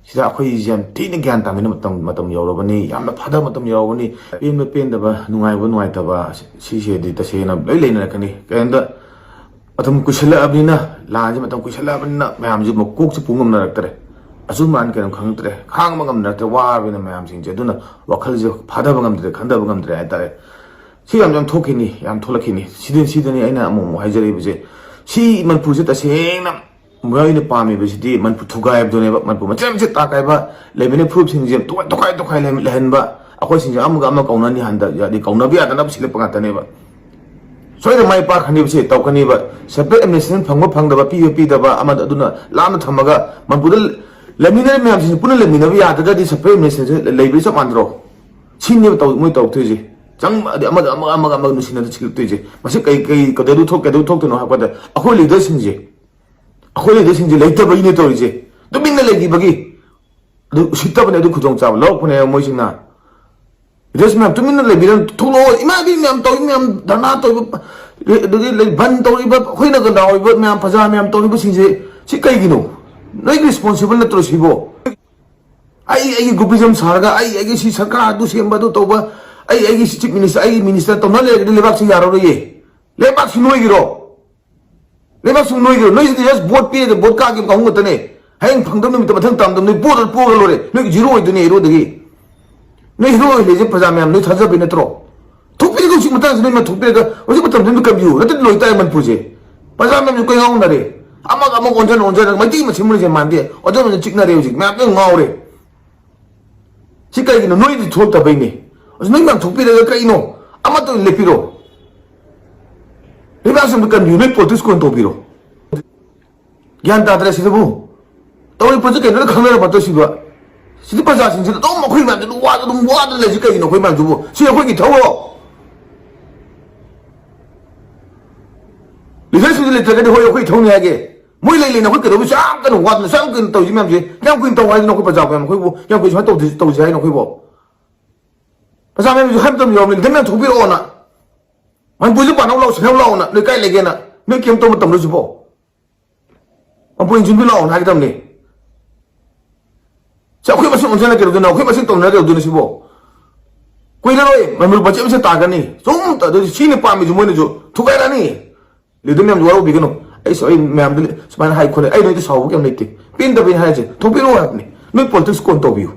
ꯁꯤꯗ ꯑꯩꯈꯣꯏꯁꯦ ꯌꯥꯝ ꯊꯤꯅ ꯒ꯭ꯌꯥꯟ ꯇꯥꯃꯤꯟꯅ ꯃꯇꯝ, ꯃꯇꯝ ꯌꯧꯔꯕꯅꯤ꯫ ꯌꯥꯝꯅ ꯐꯥꯊꯕ ꯃꯇꯝ ꯌꯧꯔꯕꯅꯤ꯫ ꯄꯦꯟꯕ ꯄꯦꯟꯗꯕ, ꯅꯨꯡꯉꯥꯏꯕ ꯅꯨꯡꯉꯥꯏꯇꯕ, ꯁꯤꯁꯦꯗꯤ ꯇꯁꯦꯡꯅ ꯂꯣꯏ ꯂꯩꯅꯔꯛꯀꯅꯤ꯫ ꯀꯩꯝꯇ ꯃꯇꯝ ꯀꯨꯏꯁꯜꯂꯛꯑꯕꯅꯤꯅ, ꯂꯥꯟꯁꯦ ꯃꯇꯝ ꯀꯨꯏꯁꯜꯂꯛꯑꯕꯅꯤꯅ ꯃꯌꯥꯝꯁꯦ ꯃꯀꯣꯛꯁꯦ ꯄꯨ ꯉꯝꯅꯔꯛꯇ꯭ꯔꯦ꯫ ꯑꯆꯨꯝ ꯑꯔꯥꯟ ꯀꯩꯅꯣ ꯈꯪꯉꯛꯇ꯭ꯔꯦ꯫ ꯈꯥꯡꯕ ꯉꯝꯅꯔꯛꯇ꯭ꯔꯦ꯫ ꯋꯥꯔꯕꯅꯤꯅ ꯃꯌꯥꯝꯁꯤꯡꯁꯦ꯫ ꯑꯗꯨꯅ ꯋꯥꯈꯜꯁꯦ ꯐꯥꯊꯕ ꯉꯝꯗ꯭ꯔꯦ, ꯈꯟꯊꯕ ꯉꯝꯗ꯭ꯔꯦ ꯍꯥꯏꯇꯥꯔꯦ꯫ ꯁꯤ ꯌꯥꯝ, ꯌꯥꯝ ꯊꯣꯛꯈꯤꯅꯤ, ꯌꯥꯝ ꯊꯣꯛꯂꯛꯈꯤꯅꯤ꯫ ꯁꯤꯗꯤ, ꯁꯤꯗꯅꯤ ꯑꯩꯅ ꯑꯃꯨꯛ, ꯑꯃꯨꯛ ꯍꯥꯏꯖꯔꯤꯕꯁꯦ꯫ ꯁꯤ ꯃꯅꯤꯄꯨꯔꯁꯦ ꯇꯁꯦꯡꯅ ꯃꯣꯏꯅ ꯄꯥꯝꯃꯤꯕꯁꯤꯗꯤ ꯃꯅꯤꯄꯨꯔ ꯊꯨꯒꯥꯏꯕꯗꯨꯅꯦꯕ꯫ ꯃꯅꯤꯄꯨꯔ ꯃꯆꯦꯠ ꯃꯆꯦꯠ ꯇꯥꯛꯈꯥꯏꯕ, ꯂꯩꯃꯤꯟꯅ ꯐꯨꯔꯨꯞꯁꯤꯡꯁꯦ ꯇꯣꯈꯥꯏ ꯇꯣꯈꯥꯏ ꯂꯩꯍꯟ-, ꯂꯩꯍꯟꯕ, ꯑꯩꯈꯣꯏꯁꯤꯡꯁꯦ ꯑꯃꯒ ꯑꯃ ꯀꯧꯅꯅꯤ ꯍꯟꯗ ꯌꯥꯗꯤ ꯀꯧꯅꯕ ꯌꯥꯗꯅꯕ ꯁꯤꯜꯂꯛꯄ ꯉꯥꯛꯇꯅꯦꯕ꯫ ꯁꯣꯏꯗꯅ ꯃꯥꯏ ꯄꯥꯛꯀꯅꯤꯕꯁꯦ ꯇꯧꯀꯅꯤꯕ꯫ Separate administration ꯐꯪꯕ ꯐꯪꯗꯕ, ꯄꯤꯕ ꯄꯤꯗꯕ, ꯑꯃꯗ ꯑꯗꯨꯅ ꯂꯥꯞꯅ ꯊꯝꯃꯒ ꯃꯅꯤꯄꯨꯔꯗ ꯂꯩꯃꯤꯟꯅꯔꯤꯕ ꯃꯌꯥꯝꯁꯤꯡꯁꯦ ꯄꯨꯟꯅ ꯂꯩꯃꯤꯟꯅꯕ ꯌꯥꯗ꯭ꯔꯒꯗꯤ separate administration ꯂꯩꯕꯗꯤ ꯆꯞ ꯃꯥꯟꯅꯗ꯭ꯔꯣ? ꯁꯤꯅꯦꯕ ꯇꯧ-, ꯃꯣꯏ ꯇꯧꯔꯛꯇꯣꯏꯁꯦ꯫ ꯆꯪ-, ꯑꯗꯩ ꯑꯃꯗ ꯑꯃꯒ, ꯑꯃꯒ, ꯑꯃꯒ ꯅꯨꯡꯁꯤꯅꯗ ꯁꯤꯜꯂꯛꯇꯣꯏꯁꯦ꯫ ꯃꯁꯤ ꯀꯩ, ꯀꯩ, ꯀꯩꯗꯧ ꯊꯣꯛ-, ꯀꯩꯗꯧ ꯊꯣꯛꯇꯣꯏꯅꯣ ꯍꯥꯏꯕꯗ, ꯑꯩꯈꯣꯏ ꯂꯤꯗꯔꯁꯤꯡꯁꯦ, ꯑꯩꯈꯣꯏ ꯂꯤꯗꯔꯁꯤꯡꯁꯦ ꯂꯩꯇꯕꯒꯤꯅꯦ ꯇꯧꯔꯤꯁꯦ꯫ ꯇꯨꯃꯤꯟꯅ ꯂꯩꯈꯤꯕꯒꯤ꯫ ꯑꯗꯨ ꯎꯁꯤꯠꯇꯕꯅꯦ, ꯑꯗꯨ ꯈꯨꯗꯣꯡꯆꯥꯕ ꯂꯧꯔꯛꯄꯅꯦꯕ ꯃꯣꯏꯁꯤꯡꯅ꯫ ꯂꯤꯗꯔꯁ ꯃꯌꯥꯝ ꯇꯨꯃꯤꯟꯅ ꯂꯩꯕꯤꯔ ꯊꯣꯛꯂꯛꯑꯣ, ꯏꯃꯥ ꯏꯕꯤ ꯃꯌꯥꯝ ꯇꯧꯔꯤ ꯃꯌꯥꯝ, ꯙꯔꯅꯥ ꯇꯧꯔꯤꯕ, ꯑꯗꯨꯗꯤ ꯂꯩ ꯕꯟ ꯇꯧꯔꯤꯕ, ꯑꯩꯈꯣꯏꯅꯒ ꯂꯥꯎꯔꯤꯕ ꯃꯌꯥꯝ, ꯄ꯭ꯔꯖꯥ ꯃꯌꯥꯝ ꯇꯧꯔꯤꯕꯁꯤꯡꯁꯦ, ꯁꯤ ꯀꯩꯒꯤꯅꯣ? ꯅꯣꯏꯒꯤ ꯔꯦꯁꯄꯣꯟꯁꯤꯕꯜ ꯅꯠꯇ꯭ꯔꯣ ꯁꯤꯕꯣ? ꯑꯩ ꯑꯩꯒꯤ ꯒ꯭ꯔꯨꯄꯤꯖꯝ ꯁꯥꯔꯒ, ꯑꯩ ꯑꯩꯒꯤ ꯁꯤ ꯁꯔꯀꯥꯔ ꯑꯗꯨ ꯁꯦꯝꯕ, ꯑꯗꯨ ꯇꯧꯕ, ꯑꯩ ꯑꯩꯒꯤ ꯆꯤꯐ ꯃꯤꯅꯤꯁꯇꯔ, ꯑꯩꯒꯤ ꯃꯤꯅꯤꯁꯇꯔ ꯇꯧꯅ ꯂꯩꯔꯒꯗꯤ ꯂꯩꯕꯥꯛꯁꯤ ꯌꯥꯔꯔꯣꯏꯌꯦ꯫ ꯂꯩꯕꯥꯛꯁꯤ ꯅꯣꯏꯒꯤꯔꯣ? ꯂꯩꯕꯥꯛꯁꯤ ꯅꯣꯏꯒꯤꯔꯣ? ꯅꯣꯏꯁꯤꯗꯤ ꯖꯁ ꯚꯣꯠ ꯄꯤꯔꯒ ꯚꯣꯠ ꯀꯥꯈꯤꯕ ꯀꯥꯡꯕꯨ ꯉꯥꯛꯇꯅꯦ꯫ ꯍꯌꯦꯡ ꯐꯪꯗꯕ ꯅꯨꯃꯤꯠꯇ ꯃꯊꯪ ꯇꯥꯝꯗꯕ ꯅꯣꯏ ꯄꯣꯗ ꯄꯣꯒ ꯂꯣꯏꯔꯦ꯫ ꯅꯣꯏꯒꯤ ꯖꯤꯔꯣ ꯑꯣꯏꯗꯣꯏꯅꯦ ꯍꯦꯔꯣꯗꯒꯤ꯫ ꯅꯣꯏ ꯍꯦꯔꯣ ꯑꯣꯏ ꯂꯩꯁꯦ ꯄ꯭ꯔꯖꯥ ꯃꯌꯥꯝ ꯅꯣꯏ ꯊꯥꯖꯕꯩ ꯅꯠꯇ꯭ꯔꯣ? ꯊꯣꯛꯄꯤꯔꯒ ꯍꯧꯖꯤꯛ ꯃꯇꯥꯡꯁꯤ ꯅꯣꯏ ꯃꯌꯥꯝ ꯊꯣꯛꯄꯤꯔꯒ ꯍꯧꯖꯤꯛ ꯃꯇꯝꯁꯤ ꯅꯣꯏ ꯀꯟꯕꯤꯌꯨ ꯅꯠꯇ꯭ꯔꯗꯤ ꯂꯣꯏ ꯇꯥꯏ ꯃꯅꯤꯄꯨꯔꯁꯦ꯫ ꯄ꯭ꯔꯖꯥ ꯃꯌꯥꯝꯁꯨ ꯀꯣꯏ ꯉꯥꯎꯅꯔꯦ꯫ ꯑꯃꯒ ꯑꯃꯒ ꯑꯣꯟꯁꯤꯟ ꯑꯣꯟꯁꯤꯟ ꯃꯩꯇꯩ ꯃꯁꯦꯟ ꯃꯔꯤꯁꯦ ꯃꯥꯟꯗꯦ꯫ ꯑꯣꯟꯁꯤꯟ ꯑꯣꯟꯁꯤꯟ ꯆꯤꯛꯅꯔꯦ ꯍꯧꯖꯤꯛ꯫ ꯃꯌꯥꯝ ꯂꯣꯏ ꯉꯥꯎꯔꯦ꯫ ꯁꯤ ꯀꯩꯒꯤꯅꯣ? ꯅꯣꯏꯗꯤ ꯊꯣꯛꯇꯕꯩꯅꯦ꯫ ꯑꯁ, ꯅꯣꯏ ꯃꯌꯥꯝ ꯊꯣꯛꯄꯤꯔꯒ ꯀꯩꯅꯣ? ꯑꯃꯠꯇ ꯑꯣꯏꯅ ꯂꯦꯞꯄꯤꯔꯣ꯫ ꯂꯩꯕꯥꯛꯁꯤ ꯑꯝꯇ ꯀꯟꯕꯤꯌꯨ꯫ ꯅꯣꯏ ꯄꯣꯂꯤꯇꯤꯛꯁ ꯀꯣꯟ ꯇꯧꯕꯤꯔꯣ꯫ ꯒ꯭ꯌꯥꯟ ꯇꯥꯗ꯭ꯔꯦ ꯁꯤꯗꯕꯨ꯫ ꯇꯧꯔꯤ ꯄꯣꯠꯁꯤ ꯀꯩꯅꯣ ꯂꯣꯏ ꯈꯪꯅꯔꯕ ꯅꯠꯇ꯭ꯔꯣ ꯁꯤꯕ? ꯁꯤꯗꯤ ꯄ꯭ꯔꯖꯥꯁꯤꯡꯁꯤꯗ ꯑꯗꯨꯝ ꯑꯩꯈꯣꯏ ꯃꯌꯥꯝꯁꯤ ꯑꯗꯨꯝ ꯋꯥꯗ ꯑꯗꯨꯝ ꯋꯥꯗꯅ ꯂꯩꯁꯤ ꯀꯩꯒꯤꯅꯣ? ꯑꯩꯈꯣꯏ ꯃꯌꯥꯝꯁꯤꯕꯨ ꯁꯤ ꯑꯩꯈꯣꯏꯒꯤ ꯊꯧꯔꯣ? ꯂꯤꯗꯔꯁꯤꯡꯁꯤ ꯂꯩꯇ꯭ꯔꯒꯗꯤ ꯍꯣꯏ ꯑꯩꯈꯣꯏ ꯊꯧꯅꯤ ꯍꯥꯏꯒꯦ꯫ ꯃꯣꯏ ꯂꯩ ꯂꯩꯅ ꯑꯩꯈꯣꯏ ꯀꯩꯗꯧꯕꯩ ꯁꯨꯛ ꯌꯥꯝ ꯀꯟꯅ ꯋꯥꯗꯅ ꯁꯨꯛ ꯌꯥꯝ ꯀꯟꯅ ꯇꯧꯔꯤꯁꯤ ꯃꯌꯥꯝꯁꯦ? ꯀꯌꯥꯝ ꯀꯨꯏꯅ ꯇꯧ ꯍꯥꯏꯗꯅꯣ ꯑꯩꯈꯣꯏ ꯄ꯭ꯔꯖꯥ ꯃꯌꯥꯝ ꯑꯩꯈꯣꯏꯕꯨ? ꯀꯌꯥꯝ ꯀꯨꯏꯅ ꯁꯨꯃꯥꯏꯅ ꯇꯧꯗꯣꯏ ꯇꯧꯁꯤ ꯍꯥꯏꯅꯣ ꯑꯩꯈꯣꯏꯕꯨ? ꯄ꯭ꯔꯖꯥ ꯃꯌꯥꯝꯁꯨ ꯍꯥꯏꯕ ꯃꯇꯝ ꯌꯧꯔꯕꯅꯤ, ꯂꯤꯗꯔ ꯃꯌꯥꯝ ꯊꯣꯛꯄꯤꯔꯛꯑꯣꯅ꯫ ꯃꯅꯤꯄꯨꯔꯁꯤ ꯄꯥꯟꯅꯧ ꯂꯥꯛꯑꯣ, ꯁꯤꯟꯅꯧ ꯂꯥꯛꯑꯣꯅ꯫ ꯅꯣꯏ ꯀꯥꯏ ꯂꯩꯒꯦꯅ? ꯅꯣꯏ ꯀꯩꯝ ꯇꯧꯕ ꯃꯇꯝꯗ ꯁꯤꯕꯣ? ꯃꯅꯤꯄꯨꯔ ꯏꯟꯁꯤꯟꯕꯤ ꯂꯥꯛꯑꯣꯅ ꯍꯥꯏꯒꯗꯕꯅꯤ꯫ ꯁꯤ ꯑꯩꯈꯣꯏ ꯃꯁꯦꯟ ꯑꯣꯟꯁꯤꯟꯅ ꯀꯩꯗꯧꯗꯣꯏꯅꯣ? ꯑꯩꯈꯣꯏ ꯃꯁꯦꯟ ꯇꯧꯅꯔ ꯀꯩꯗꯧꯗꯣꯏꯅꯣ ꯁꯤꯕꯣ? ꯀꯨꯏꯔꯔꯣꯏ, ꯃꯅꯤꯄꯨꯔ ꯕꯖꯦꯠ ꯃꯁꯦꯟ ꯇꯥꯒꯅꯤ꯫ ꯁꯨꯝ ꯑꯗꯨꯗꯤ ꯁꯤꯅꯤ ꯄꯥꯝꯃꯤꯁꯨ ꯃꯣꯏꯅꯁꯨ ꯊꯨꯒꯥꯏꯔꯛꯑꯅꯤ꯫ ꯂꯤꯗꯔ ꯃꯌꯥꯝꯁꯨ ꯋꯥꯔꯧꯕꯤꯒꯅꯨ꯫ ꯑꯩꯁꯨ ꯑꯩ ꯃꯌꯥꯝꯗ ꯁꯨꯃꯥꯏꯅ ꯍꯥꯏ ꯈꯣꯠꯂꯦ, ꯑꯩ ꯅꯣꯏꯗ ꯁꯥꯎꯕ ꯀꯩꯝ ꯂꯩꯇꯦ꯫ ꯄꯦꯟꯗꯕꯩꯅꯤ ꯍꯥꯏꯔꯤꯁꯦ꯫ ꯊꯣꯛꯄꯤꯔꯛꯑꯣ ꯍꯥꯏꯕꯅꯤ꯫ ꯅꯣꯏ ꯄꯣꯂꯤꯇꯤꯛꯁ ꯀꯣꯟ ꯇꯧꯕꯤꯌꯨ꯫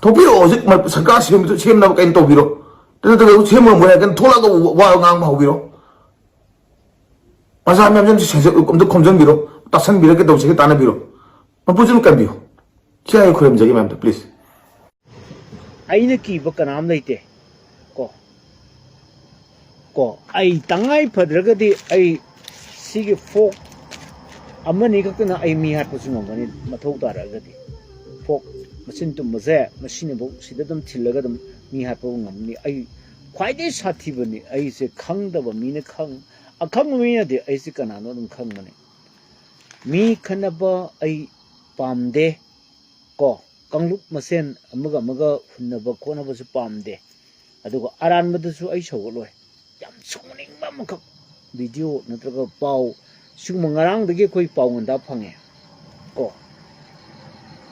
ꯊꯣꯛꯄꯤꯔꯛꯑꯣ ꯍꯧꯖꯤꯛ ꯃ-, ꯁꯔꯀꯥꯔ ꯁꯦꯝ-, ꯁꯦꯝꯅꯕ ꯀꯩꯅꯣ ꯇꯧꯕꯤꯔꯣ꯫ ꯅꯠꯇ꯭ꯔꯒ ꯁꯦꯝꯕ ꯉꯝꯃꯣꯏ ꯍꯥꯏꯔꯒꯅ ꯊꯣꯛꯂꯛꯑꯒ ꯋꯥ ꯉꯥꯡꯕ ꯍꯧꯕꯤꯔꯣ꯫ ꯄ꯭ꯔꯖꯥ ꯃꯌꯥꯝꯁꯦ ꯑꯝꯇ ꯁꯦꯟꯖ-, ꯑꯝꯇ ꯈꯣꯝꯖꯤꯟꯕꯤꯔꯣ꯫ ꯇꯥꯁꯟꯕꯤꯔꯒ ꯀꯩꯗꯧꯁꯤꯒꯦ ꯇꯥꯟꯅꯕꯤꯔꯣ꯫ ꯃꯄꯨꯁꯤꯅ ꯀꯟꯕꯤꯌꯨ꯫ ꯁꯤ ꯍꯥꯏꯌꯨ ꯈꯨꯔꯨꯝꯖꯒꯦ ꯃꯌꯥꯝꯗ, ꯄ꯭ꯂꯤꯖ꯫ ꯑꯩꯅ ꯀꯤꯕ ꯀꯅꯥꯝ ꯂꯩꯇꯦ꯫ ꯀꯣ, ꯀꯣ, ꯑꯩ ꯇꯉꯥꯏ ꯐꯗ꯭ꯔꯒꯗꯤ ꯑꯩ ꯁꯤꯒꯤ ꯐꯣꯛ ꯑꯃꯅꯤ ꯈꯛꯇꯅ ꯑꯩ ꯃꯤ ꯍꯥꯠꯄꯁꯨ ꯉꯝꯒꯅꯤ, ꯃꯊꯧ ꯇꯥꯔꯛꯑꯒꯗꯤ꯫ ꯐꯣꯛ ꯃꯆꯤꯟ ꯇꯨꯝꯕꯁꯦ ꯃꯁꯤꯅꯐꯧ ꯁꯤꯗ ꯑꯗꯨꯝ ꯊꯤꯜꯂꯒ ꯑꯗꯨꯝ ꯃꯤ ꯍꯥꯠꯄ ꯉꯝꯅꯤ꯫ ꯑꯩ ꯈ꯭ꯋꯥꯏꯗꯒꯤ ꯁꯥꯊꯤꯕꯅꯤ꯫ ꯑꯩꯁꯦ ꯈꯪꯗꯕ ꯃꯤꯅ ꯈꯪ-, ꯑꯈꯪꯕ ꯃꯤꯅꯗꯤ ꯑꯩꯁꯦ ꯀꯅꯥꯅꯣ ꯑꯗꯨꯝ ꯈꯪꯕꯅꯤ꯫ ꯃꯤ ꯈꯠꯅꯕ ꯑꯩ ꯄꯥꯝꯗꯦ꯫ ꯀꯣ, ꯀꯥꯡꯂꯨꯞ ꯃꯁꯦꯟ ꯑꯃꯒ ꯑꯃꯒ ꯍꯨꯟꯅꯕ ꯈꯣꯠꯅꯕꯁꯨ ꯄꯥꯝꯗꯦ꯫ ꯑꯗꯨꯒ ꯑꯔꯥꯟꯕꯗꯁꯨ ꯑꯩ ꯁꯧꯒꯠꯂꯣꯏ꯫ ꯌꯥꯝ ꯁꯥꯎꯅꯤꯡꯕ ꯑꯃꯈꯛ ꯚꯤꯗꯤꯑꯣ ꯅꯠꯇ꯭ꯔꯒ ꯄꯥꯎ, ꯁꯤꯒꯨꯝꯕ ꯉꯔꯥꯡꯗꯒꯤ ꯑꯩꯈꯣꯏ ꯄꯥꯎ ꯉꯟꯇꯥ ꯐꯪꯉꯦ ꯀꯣ꯫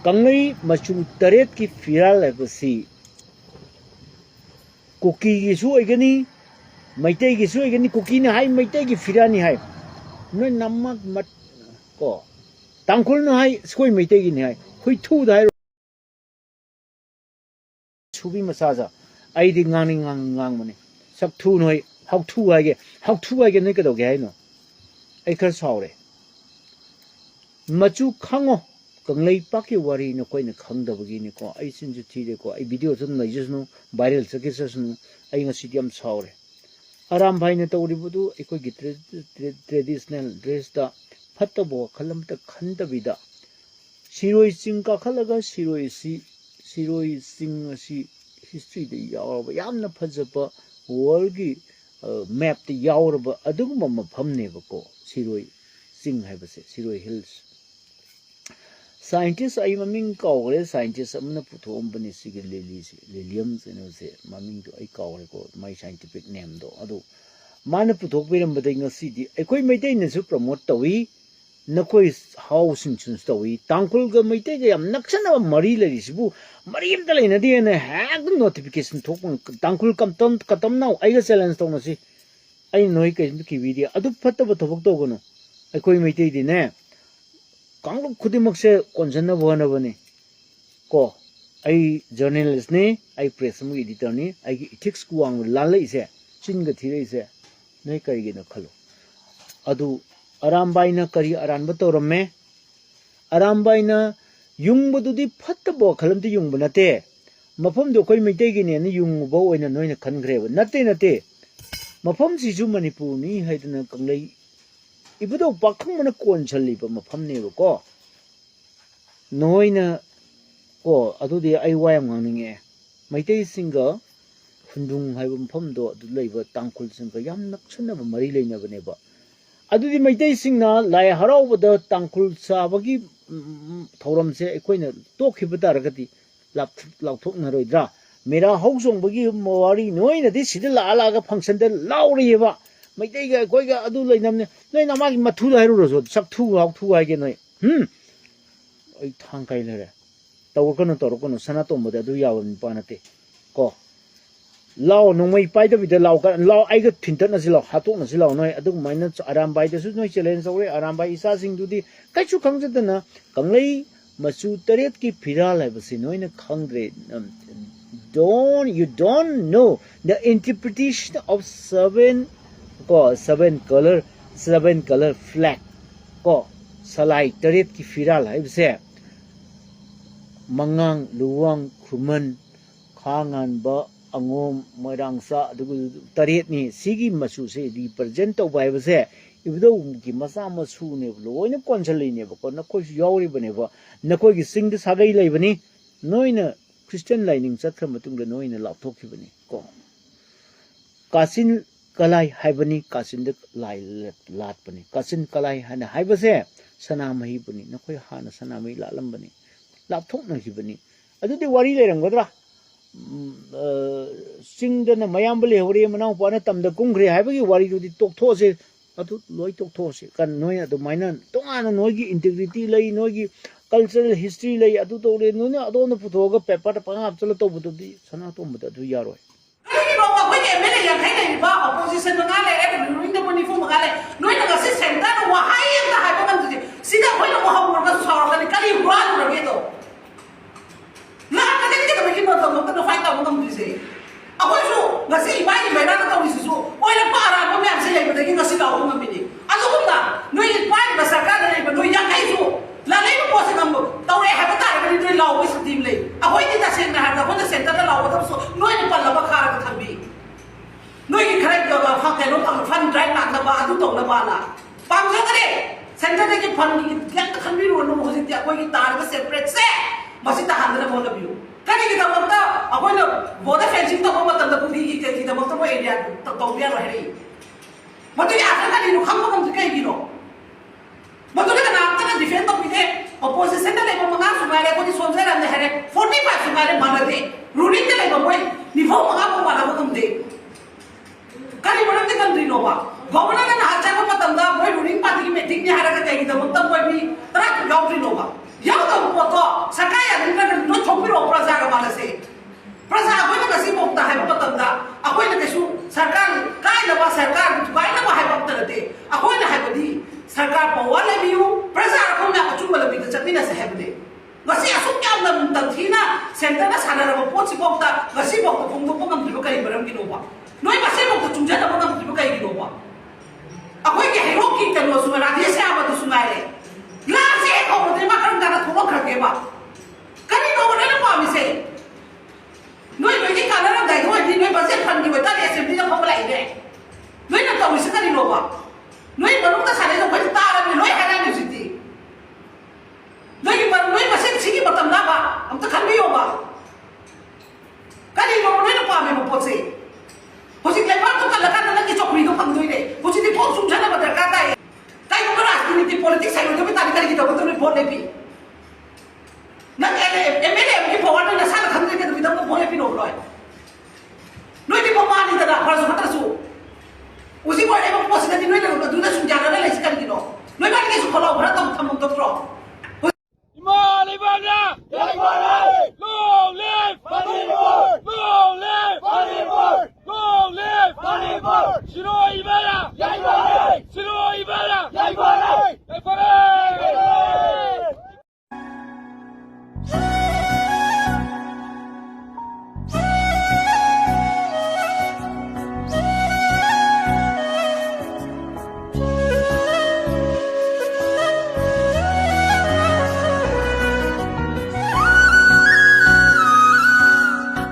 ꯀꯪꯂꯩ ꯃꯆꯨ ꯇꯔꯦꯠꯀꯤ ꯐꯤꯔꯥꯜ ꯍꯥꯏꯕꯁꯤ ꯀꯨꯀꯤꯒꯤꯁꯨ ꯑꯣꯏꯒꯅꯤ, ꯃꯩꯇꯩꯒꯤꯁꯨ ꯑꯣꯏꯒꯅꯤ꯫ ꯀꯨꯀꯤꯅ ꯍꯥꯏ, ꯃꯩꯇꯩꯒꯤ ꯐꯤꯔꯥꯜꯅꯤ ꯍꯥꯏ꯫ ꯅꯣꯏ ꯅꯝꯃꯛ ꯃꯠ-, ꯀꯣ, ꯇꯥꯡꯈꯨꯜꯅ ꯍꯥꯏ, ꯑꯩꯈꯣꯏ ꯃꯩꯇꯩꯒꯤꯅꯤ ꯍꯥꯏ꯫ ꯍꯨꯏꯊꯨꯗ ꯍꯥꯏꯔꯣ꯫ ꯁꯨꯕꯤ ꯃꯆꯥꯁꯦ, ꯑꯩꯗꯤ ꯉꯥꯡꯅꯤꯡ ꯉꯥꯡ-, ꯉꯥꯡꯕꯅꯤ꯫ ꯁꯛꯊꯨ ꯅꯣꯏ, ꯍꯥꯎꯊꯨ ꯍꯥꯏꯒꯦ, ꯍꯥꯎꯊꯨ ꯍꯥꯏꯒꯦ, ꯅꯣꯏ ꯀꯩꯗꯧꯒꯦ ꯍꯥꯏꯅꯣ? ꯑꯩ ꯈꯔ ꯁꯥꯎꯔꯦ꯫ ꯃꯆꯨ ꯈꯪꯉꯣ, ꯀꯪꯂꯩꯄꯥꯛꯀꯤ ꯋꯥꯔꯤ ꯅꯈꯣꯏꯅ ꯈꯪꯗꯕꯒꯤꯅꯤꯀꯣ꯫ ꯑꯩ ꯆꯤꯟꯁꯨ ꯊꯤꯔꯦꯀꯣ, ꯑꯩ ꯚꯤꯗꯤꯑꯣꯁꯨ ꯑꯗꯨꯝ ꯂꯩꯖꯁꯅꯨ, ꯚꯥꯏꯔꯦꯜ ꯆꯠꯈꯤꯁꯅꯨ꯫ ꯑꯩ ꯉꯁꯤꯗꯤ ꯌꯥꯝ ꯁꯥꯎꯔꯦ꯫ ꯑꯔꯥꯝ ꯚꯥꯏꯅ ꯇꯧꯔꯤꯕꯗꯨ ꯑꯩꯈꯣꯏꯒꯤ ꯇ꯭ꯔꯦ-, ꯇ꯭ꯔꯦ-, ꯇ꯭ꯔꯦꯗꯤꯁꯅꯦꯜ ꯗ꯭ꯔꯦꯁꯇ ꯐꯠꯇꯕ ꯋꯥꯈꯜ ꯑꯃꯇ ꯈꯟꯗꯕꯤꯗ, ꯁꯤꯔꯣꯏ ꯆꯤꯡ ꯀꯥꯈꯠꯂꯒ ꯁꯤꯔꯣꯏ ꯑꯁꯤ, ꯁꯤꯔꯣꯏ ꯆꯤꯡ ꯑꯁꯤ ꯍꯤꯁꯇ꯭ꯔꯤꯗ ꯌꯥꯎꯔꯕ, ꯌꯥꯝꯅ ꯐꯖꯕ, ꯋꯥꯔꯜꯒꯤ, ꯑ, ꯃꯦꯞꯇ ꯌꯥꯎꯔꯕ ꯑꯗꯨꯒꯨꯝꯕ ꯃꯐꯝꯅꯦꯕꯀꯣ, ꯁꯤꯔꯣꯏ ꯆꯤꯡ ꯍꯥꯏꯕꯁꯦ, ꯁꯤꯔꯣꯏ ꯍꯤꯜꯁ꯫ ꯁꯥꯏꯟꯇꯤꯁ, ꯑꯩ ꯃꯃꯤꯡ ꯀꯥꯎꯈ꯭ꯔꯦ, ꯁꯥꯏꯟꯇꯤꯁ ꯑꯃꯅ ꯄꯨꯊꯣꯛꯑꯝꯕꯅꯤ ꯁꯤꯒꯤ ꯂꯤꯂꯤꯁꯦ, ꯂꯤꯂꯤꯌꯝ ꯀꯩꯅꯣꯁꯦ, ꯃꯃꯤꯡꯗꯣ ꯑꯩ ꯀꯥꯎꯈ꯭ꯔꯦꯀꯣ, ꯃꯥꯏ ꯁꯥꯏꯟꯇꯤꯐꯤꯛ ꯅꯦꯝꯗꯣ꯫ ꯑꯗꯣ ꯃꯥꯅ ꯄꯨꯊꯣꯛꯄꯤꯔꯝꯕꯗꯒꯤ ꯉꯁꯤꯗꯤ ꯑꯩꯈꯣꯏ ꯃꯩꯇꯩꯅꯁꯨ ꯄ꯭ꯔꯃꯣꯠ ꯇꯧꯏ, ꯅꯈꯣꯏ ꯍꯥꯎꯁꯤꯡꯁꯤꯅꯁꯨ ꯇꯧꯏ꯫ ꯇꯥꯡꯈꯨꯜꯒ ꯃꯩꯇꯩꯒ ꯌꯥꯝ ꯅꯛꯁꯟꯅꯕ ꯃꯔꯤ ꯂꯩꯔꯤꯁꯤꯕꯨ ꯃꯔꯤ ꯑꯝꯇ ꯂꯩꯅꯗꯦꯅ ꯍꯦꯛꯇ ꯅꯣꯇꯤꯐꯤꯀꯦꯁꯟ ꯊꯣꯛꯄ꯫ ꯇꯥꯡꯈꯨꯜ ꯀꯝꯇꯝ-, ꯀꯇꯝꯅꯥꯎ, ꯑꯩꯒ ꯆꯦꯂꯦꯟꯖ ꯇꯧꯅꯁꯤ꯫ ꯑꯩ ꯅꯣꯏ ꯀꯩꯁꯨ ꯀꯤꯕꯤꯗꯦ꯫ ꯑꯗꯨ ꯐꯠꯇꯕ ꯊꯕꯛ ꯇꯧꯒꯅꯨ꯫ ꯑꯩꯈꯣꯏ ꯃꯩꯇꯩꯗꯤꯅꯦ, ꯀꯥꯡꯂꯨꯞ ꯈꯨꯗꯤꯡꯃꯛꯁꯦ ꯀꯣꯟꯁꯤꯟꯅꯕ ꯍꯣꯠꯅꯕꯅꯤ꯫ ꯀꯣ, ꯑꯩ ꯖꯔꯅꯦꯂꯤꯁꯅꯤ, ꯑꯩ ꯄ꯭ꯔꯦꯁ ꯑꯃꯒꯤ ꯏꯗꯤꯇꯔꯅꯤ꯫ ꯑꯩꯒꯤ ꯏꯊꯤꯛꯁꯀꯤ ꯋꯥꯡꯃ ꯂꯥꯜꯂꯛꯏꯁꯦ, ꯆꯤꯟꯒ ꯊꯤꯔꯛꯏꯁꯦ ꯅꯣꯏ ꯀꯔꯤꯒꯤꯅꯣ ꯈꯜꯂꯣ꯫ ꯑꯗꯨ ꯑꯔꯥꯝꯕꯥꯏꯅ ꯀꯔꯤ ꯑꯔꯥꯟꯕ ꯇꯧꯔꯝꯃꯦ? ꯑꯔꯥꯝꯕꯥꯏꯅ ꯌꯨꯡꯕꯗꯨꯗꯤ ꯐꯠꯇꯕ ꯋꯥꯈꯜ ꯑꯝꯇ ꯌꯨꯡꯕ ꯅꯠꯇꯦ꯫ ꯃꯐꯝꯗꯨ ꯑꯩꯈꯣꯏ ꯃꯩꯇꯩꯒꯤꯅꯦꯅ ꯌꯨꯡꯉꯨꯕ ꯑꯣꯏꯅ ꯅꯣꯏꯅ ꯈꯟꯈ꯭ꯔꯦꯕ꯫ ꯅꯠꯇꯦ, ꯅꯠꯇꯦ꯫ ꯃꯐꯝꯁꯤꯁꯨ ꯃꯅꯤꯄꯨꯔꯅꯤ ꯍꯥꯏꯗꯅ ꯀꯪꯂꯩ ꯏꯕꯨꯙꯧ ꯄꯥꯈꯪꯕꯅ ꯀꯣꯟꯁꯤꯜꯂꯤꯕ ꯃꯐꯝꯅꯦꯕꯀꯣ꯫ ꯅꯣꯏꯅ, ꯀꯣ, ꯑꯗꯨꯗꯤ ꯑꯩ ꯋꯥ ꯌꯥꯝ ꯉꯥꯡꯅꯤꯡꯉꯦ꯫ ꯃꯩꯇꯩꯁꯤꯡꯒ ꯐꯨꯟꯗ꯭ꯔꯨꯡ ꯍꯥꯏꯕ ꯃꯐꯝꯗꯣ ꯑꯗꯨ ꯂꯩꯕ ꯇꯥꯡꯈꯨꯜꯁꯤꯡꯒ ꯌꯥꯝ ꯅꯛꯁꯟꯅꯕ ꯃꯔꯤ ꯂꯩꯅꯕꯅꯦꯕ꯫ ꯑꯗꯨꯗꯤ ꯃꯩꯇꯩꯁꯤꯡꯅ ꯂꯥꯏ ꯍꯔꯥꯎꯕꯗ ꯇꯥꯡꯈꯨꯜ ꯆꯥꯕꯒꯤ, ꯎꯝ, ꯊꯧꯔꯝꯁꯦ ꯑꯩꯈꯣꯏꯅ ꯇꯣꯛꯈꯤꯕ ꯇꯥꯔꯒꯗꯤ ꯂꯥꯞꯊ-, ꯂꯥꯎꯊꯣꯛꯅꯔꯣꯏꯗ꯭ꯔꯥ? ꯃꯦꯔꯥ ꯍꯧ ꯆꯣꯡꯕꯒꯤ ꯋꯥꯔꯤ ꯅꯣꯏꯅꯗꯤ ꯁꯤꯗ ꯂꯥꯛꯑ ꯂꯥꯛꯑꯒ ꯐꯪꯁꯟꯗ ꯂꯥꯎꯔꯤꯑꯕ꯫ ꯃꯩꯇꯩꯒ ꯑꯩꯈꯣꯏꯒ ꯑꯗꯨ ꯂꯩꯅꯕꯅꯦ꯫ ꯅꯣꯏ ꯅꯃꯥꯒꯤ ꯃꯊꯨꯗ ꯍꯥꯏꯔꯨꯔꯁꯨ, ꯆꯥꯛꯊꯨ ꯍꯥꯎꯊꯨ ꯍꯥꯏꯒꯦ ꯅꯣꯏ꯫ ꯎꯝ? ꯑꯩ ꯊꯥꯡ ꯀꯥꯏ ꯂꯩꯔꯦ꯫ ꯇꯧꯔꯛꯀꯅꯨ, ꯇꯧꯔꯛꯀꯅꯨ꯫ ꯁꯅꯥꯇꯣꯝꯕꯗꯤ ꯑꯗꯨ ꯌꯥꯕ ꯅꯨꯄꯥ ꯅꯠꯇꯦ꯫ ꯀꯣ꯫ ꯂꯥꯎ, ꯅꯣꯡꯃꯩ ꯄꯥꯏꯗꯕꯤꯗ ꯂꯥꯎ, ꯀ-, ꯂꯥꯎ, ꯑꯩꯒ ꯊꯤꯟꯇꯠꯅꯁꯤ ꯂꯥꯎ, ꯍꯥꯠꯇꯣꯛꯅꯁꯤ ꯂꯥꯎ꯫ ꯅꯣꯏ ꯑꯗꯨꯃꯥꯏꯅ ꯑꯔꯥꯝꯕꯥꯏꯗꯁꯨ ꯅꯣꯏ ꯆꯦꯂꯦꯟꯖ ꯇꯧꯔꯦ꯫ ꯑꯔꯥꯝꯕꯥꯏ ꯏꯆꯥꯁꯤꯡꯗꯨꯗꯤ ꯀꯩꯁꯨ ꯈꯪꯖꯗꯅ ꯀꯪꯂꯩ ꯃꯆꯨ ꯇꯔꯦꯠꯀꯤ ꯐꯤꯔꯥꯜ ꯍꯥꯏꯕꯁꯤ ꯅꯣꯏꯅ ꯈꯪꯗ꯭ꯔꯦ꯫ Don't, you don't know the interpretation of seven, ꯀꯣ, seven color, seven color flag, ꯀꯣ, ꯁꯂꯥꯏ ꯇꯔꯦꯠꯀꯤ ꯐꯤꯔꯥꯜ ꯍꯥꯏꯕꯁꯦ ꯃꯉꯥꯡ, ꯂꯨꯋꯥꯡ, ꯈꯨꯃꯟ, ꯈꯥ ꯉꯥꯟꯕ, ꯑꯉꯣꯝ, ꯃꯣꯏꯔꯥꯡꯆꯥ, ꯑꯗꯨꯒ ꯇꯔꯦꯠꯅꯤ꯫ ꯁꯤꯒꯤ ꯃꯆꯨꯁꯦ ꯔꯤꯄ꯭ꯔꯖꯦꯟ ꯇꯧꯕ ꯍꯥꯏꯕꯁꯦ ꯏꯕꯨꯙꯧꯒꯤ ꯃꯆꯥ ꯃꯁꯨꯅꯦꯕ, ꯂꯣꯏꯅ ꯀꯣꯟꯁꯤꯜꯂꯤꯅꯦꯕꯀꯣ꯫ ꯅꯈꯣꯏꯁꯨ ꯌꯥꯎꯔꯤꯕꯅꯦꯕ꯫ ꯅꯈꯣꯏꯒꯤ ꯆꯤꯡꯗ ꯁꯥꯒꯩ ꯂꯩꯕꯅꯤ꯫ ꯅꯣꯏꯅ ꯈ꯭ꯔꯤꯁꯇꯤꯌꯥꯟ ꯂꯥꯏꯅꯤꯡ ꯆꯠꯈ꯭ꯔ ꯃꯇꯨꯡꯗ ꯅꯣꯏꯅ ꯂꯥꯞꯊꯣꯛꯈꯤꯕꯅꯤ ꯀꯣ꯫ ꯀꯥꯆꯤꯟ ꯀꯂꯥꯏ ꯍꯥꯏꯕꯅꯤ, ꯀꯥꯆꯤꯟꯗ ꯂꯥꯏ ꯂꯥꯠꯄꯅꯤ꯫ ꯀꯥꯆꯤꯟ ꯀꯂꯥꯏ ꯍꯥꯏꯅ ꯍꯥꯏꯕꯁꯦ ꯁꯅꯥꯃꯍꯤꯕꯨꯅꯤ꯫ ꯅꯈꯣꯏ ꯍꯥꯟꯅ ꯁꯅꯥꯃꯍꯤ ꯂꯥꯠꯂꯝꯕꯅꯤ, ꯂꯥꯞꯊꯣꯛꯅꯈꯤꯕꯅꯤ꯫ ꯑꯗꯨꯗꯤ ꯋꯥꯔꯤ ꯂꯩꯔꯝꯒꯗ꯭ꯔꯥ? ꯎꯝ, ꯑ, ꯆꯤꯡꯗꯅ ꯃꯌꯥꯝꯕ ꯂꯩꯍꯧꯔꯦ, ꯃꯅꯥꯎꯄꯥꯅ ꯇꯝꯗ ꯀꯨꯝꯈ꯭ꯔꯦ ꯍꯥꯏꯕꯒꯤ ꯋꯥꯔꯤꯗꯨꯗꯤ ꯇꯣꯛꯊꯣꯛꯑꯁꯦ꯫ ꯑꯗꯨ ꯂꯣꯏ ꯇꯣꯛꯊꯣꯛꯑꯁꯦ꯫ ꯀꯟ-, ꯅꯣꯏ ꯑꯗꯨꯃꯥꯏꯅ ꯇꯣꯉꯥꯟꯅ ꯅꯣꯏꯒꯤ ꯏꯟꯇꯦꯒ꯭ꯔꯤꯇꯤ ꯂꯩ, ꯅꯣꯏꯒꯤ ꯀꯜꯆꯔꯦꯜ ꯍꯤꯁꯇ꯭ꯔꯤ ꯂꯩ, ꯑꯗꯨ ꯇꯧꯔꯦ, ꯅꯣꯏꯅ ꯑꯗꯣꯝꯗ ꯄꯨꯊꯣꯛꯑꯒ ꯄꯦꯄꯔꯗ ꯄꯪꯍꯥꯞ ꯍꯥꯞꯆꯜꯂ ꯇꯧꯕꯗꯨꯗꯤ ꯁꯅꯥꯇꯣꯝꯕꯗ ꯑꯗꯨ ꯌꯥꯔꯣꯏ꯫ ꯀꯔꯤꯒꯤꯅꯣꯕ ꯑꯩꯈꯣꯏꯒꯤ ꯑꯦꯝ ꯑꯦꯜ ꯑꯦ ꯌꯥꯡꯈꯩ ꯂꯩꯔꯤꯕ, ꯑꯣꯄꯣꯖꯤꯁꯟ ꯃꯉꯥ ꯂꯩꯔꯦ, ꯔꯨꯂꯤꯡꯗ ꯅꯤꯐꯨ ꯃꯉꯥ ꯂꯩ, ꯅꯣꯏꯅ ꯉꯁꯤ ꯁꯦꯟꯇꯔꯗ ꯋꯥꯍꯩ ꯑꯝꯇ ꯍꯥꯏꯕ ꯉꯝꯗ꯭ꯔꯤꯁꯦ? ꯁꯤꯗ ꯑꯩꯈꯣꯏꯅ ꯑꯃꯨꯛ ꯍꯧꯔꯒꯁꯨ ꯁꯥꯎꯔꯛꯀꯅꯤ꯫ ꯀꯔꯤ ꯋꯥꯠꯂꯨꯔꯒꯦꯗꯣ? ꯂꯥꯛꯀꯗꯕꯒꯤ ꯃꯇꯝ ꯑꯃꯇ ꯐꯥꯏꯠ ꯇꯧꯕ ꯉꯝꯗ꯭ꯔꯤꯁꯦ꯫ ꯑꯩꯈꯣꯏꯁꯨ ꯉꯁꯤ ꯏꯕꯥꯏꯒꯤ ꯃꯩꯔꯥꯗ ꯇꯧꯔꯤꯁꯤꯁꯨ ꯑꯣꯏꯔꯛꯄ ꯑꯔꯥꯟꯕ ꯃꯌꯥꯝꯁꯦ ꯂꯩꯕꯗꯒꯤ ꯉꯁꯤ ꯂꯥꯎꯕ ꯉꯝꯃꯤꯅꯤ꯫ ꯑꯗꯨꯒꯨꯝꯅ ꯅꯣꯏ ꯄꯥꯏꯔꯤꯕ ꯁꯔꯀꯥꯔꯗ ꯂꯩꯕ ꯅꯣꯏ ꯌꯥꯡꯈꯩꯁꯨ ꯂꯥꯜꯂꯛꯏꯕ ꯄꯣꯠꯁꯦ ꯉꯝꯕ ꯇꯧꯔꯛꯑꯦ ꯍꯥꯏꯕ ꯇꯥꯔꯒꯗꯤ ꯅꯣꯏ ꯂꯥꯎꯕꯒꯤ ꯁꯛꯇꯤ ꯑꯃ ꯂꯩ꯫ ꯑꯩꯈꯣꯏꯗꯤ ꯇꯁꯦꯡꯅ ꯍꯥꯏꯔꯕꯗ ꯑꯩꯈꯣꯏꯅ ꯁꯦꯟꯇꯔꯗ ꯂꯥꯎꯒꯗꯕꯁꯨ ꯅꯣꯏꯅ ꯄꯜꯂꯕ ꯈꯥꯔꯒ ꯊꯝꯕꯤ꯫ ꯅꯣꯏꯒꯤ ꯈꯔ ꯀꯩꯅꯣ ꯐꯪ-, ꯐꯟ ꯗ꯭ꯔꯥꯏꯚ ꯂꯥꯛꯅꯕ, ꯑꯗꯨ ꯇꯧꯅꯕꯅ ꯄꯥꯝꯖꯗ꯭ꯔꯦ꯫ ꯁꯦꯟꯇꯔꯗꯒꯤ ꯐꯟꯒꯤ ꯀꯩꯝꯇ ꯈꯟꯕꯤꯔꯨꯔꯅꯨ꯫ ꯍꯧꯖꯤꯛꯇꯤ ꯑꯩꯈꯣꯏꯒꯤ ꯇꯥꯔꯤꯕ ꯁꯦꯄꯔꯦꯠꯁꯦ ꯃꯁꯤ ꯇꯥꯍꯟꯗꯅꯕ ꯍꯣꯠꯅꯕꯤꯌꯨ꯫ ꯀꯔꯤꯒꯤꯗꯃꯛꯇ ꯑꯩꯈꯣꯏꯅ ꯕꯣꯔꯗꯔ ꯐꯦꯟꯁꯤꯡ ꯇꯧꯕ ꯃꯇꯝꯗ ꯀꯨꯀꯤꯒꯤ ꯀꯩꯒꯤꯗꯃꯛꯇ ꯃꯣꯏ ꯑꯦꯔꯤꯌꯥ ꯇꯧꯕ ꯌꯥꯔꯣꯏ ꯍꯥꯏꯔꯛꯏ? ꯃꯗꯨꯒꯤ ꯑꯥꯔꯊ ꯀꯔꯤꯅꯣ ꯈꯪꯕ ꯉꯝꯗ꯭ꯔꯤ ꯀꯩꯒꯤꯅꯣ? ꯃꯗꯨꯗ ꯀꯅꯥꯝꯇꯅ ꯗꯤꯐꯦꯟ ꯇꯧꯕꯤꯗꯦ꯫ ꯑꯣꯄꯣꯖꯤꯁꯟꯗ ꯂꯩꯕ ꯃꯉꯥꯁꯨ ꯉꯥꯏꯔꯦ, ꯑꯩꯈꯣꯏꯗꯤ ꯁꯣꯟꯖꯔꯝꯅꯦ ꯍꯥꯏꯔꯦ, ꯐꯣꯔꯇꯤ ꯐꯥꯏꯚꯁꯨ ꯉꯥꯏꯔꯦ, ꯃꯥꯟꯅꯗꯦ꯫ ꯔꯨꯂꯤꯡꯗ ꯂꯩꯕ ꯄꯋꯥꯔ ꯂꯩꯕꯤꯌꯨ, ꯄ꯭ꯔꯖꯥ ꯑꯩꯈꯣꯏ ꯃꯌꯥꯝ ꯑꯆꯨꯝꯕ ꯂꯝꯕꯤꯗ ꯆꯠꯃꯤꯟꯅꯁꯦ ꯍꯥꯏꯕꯅꯦ꯫ ꯉꯁꯤ ꯑꯁꯨꯛ ꯌꯥꯝꯅ ꯇꯝꯊꯤꯅ ꯁꯦꯟꯇꯔꯅ ꯁꯥꯟꯅꯔꯕ ꯄꯣꯠꯁꯤꯐꯥꯎꯗ ꯉꯁꯤ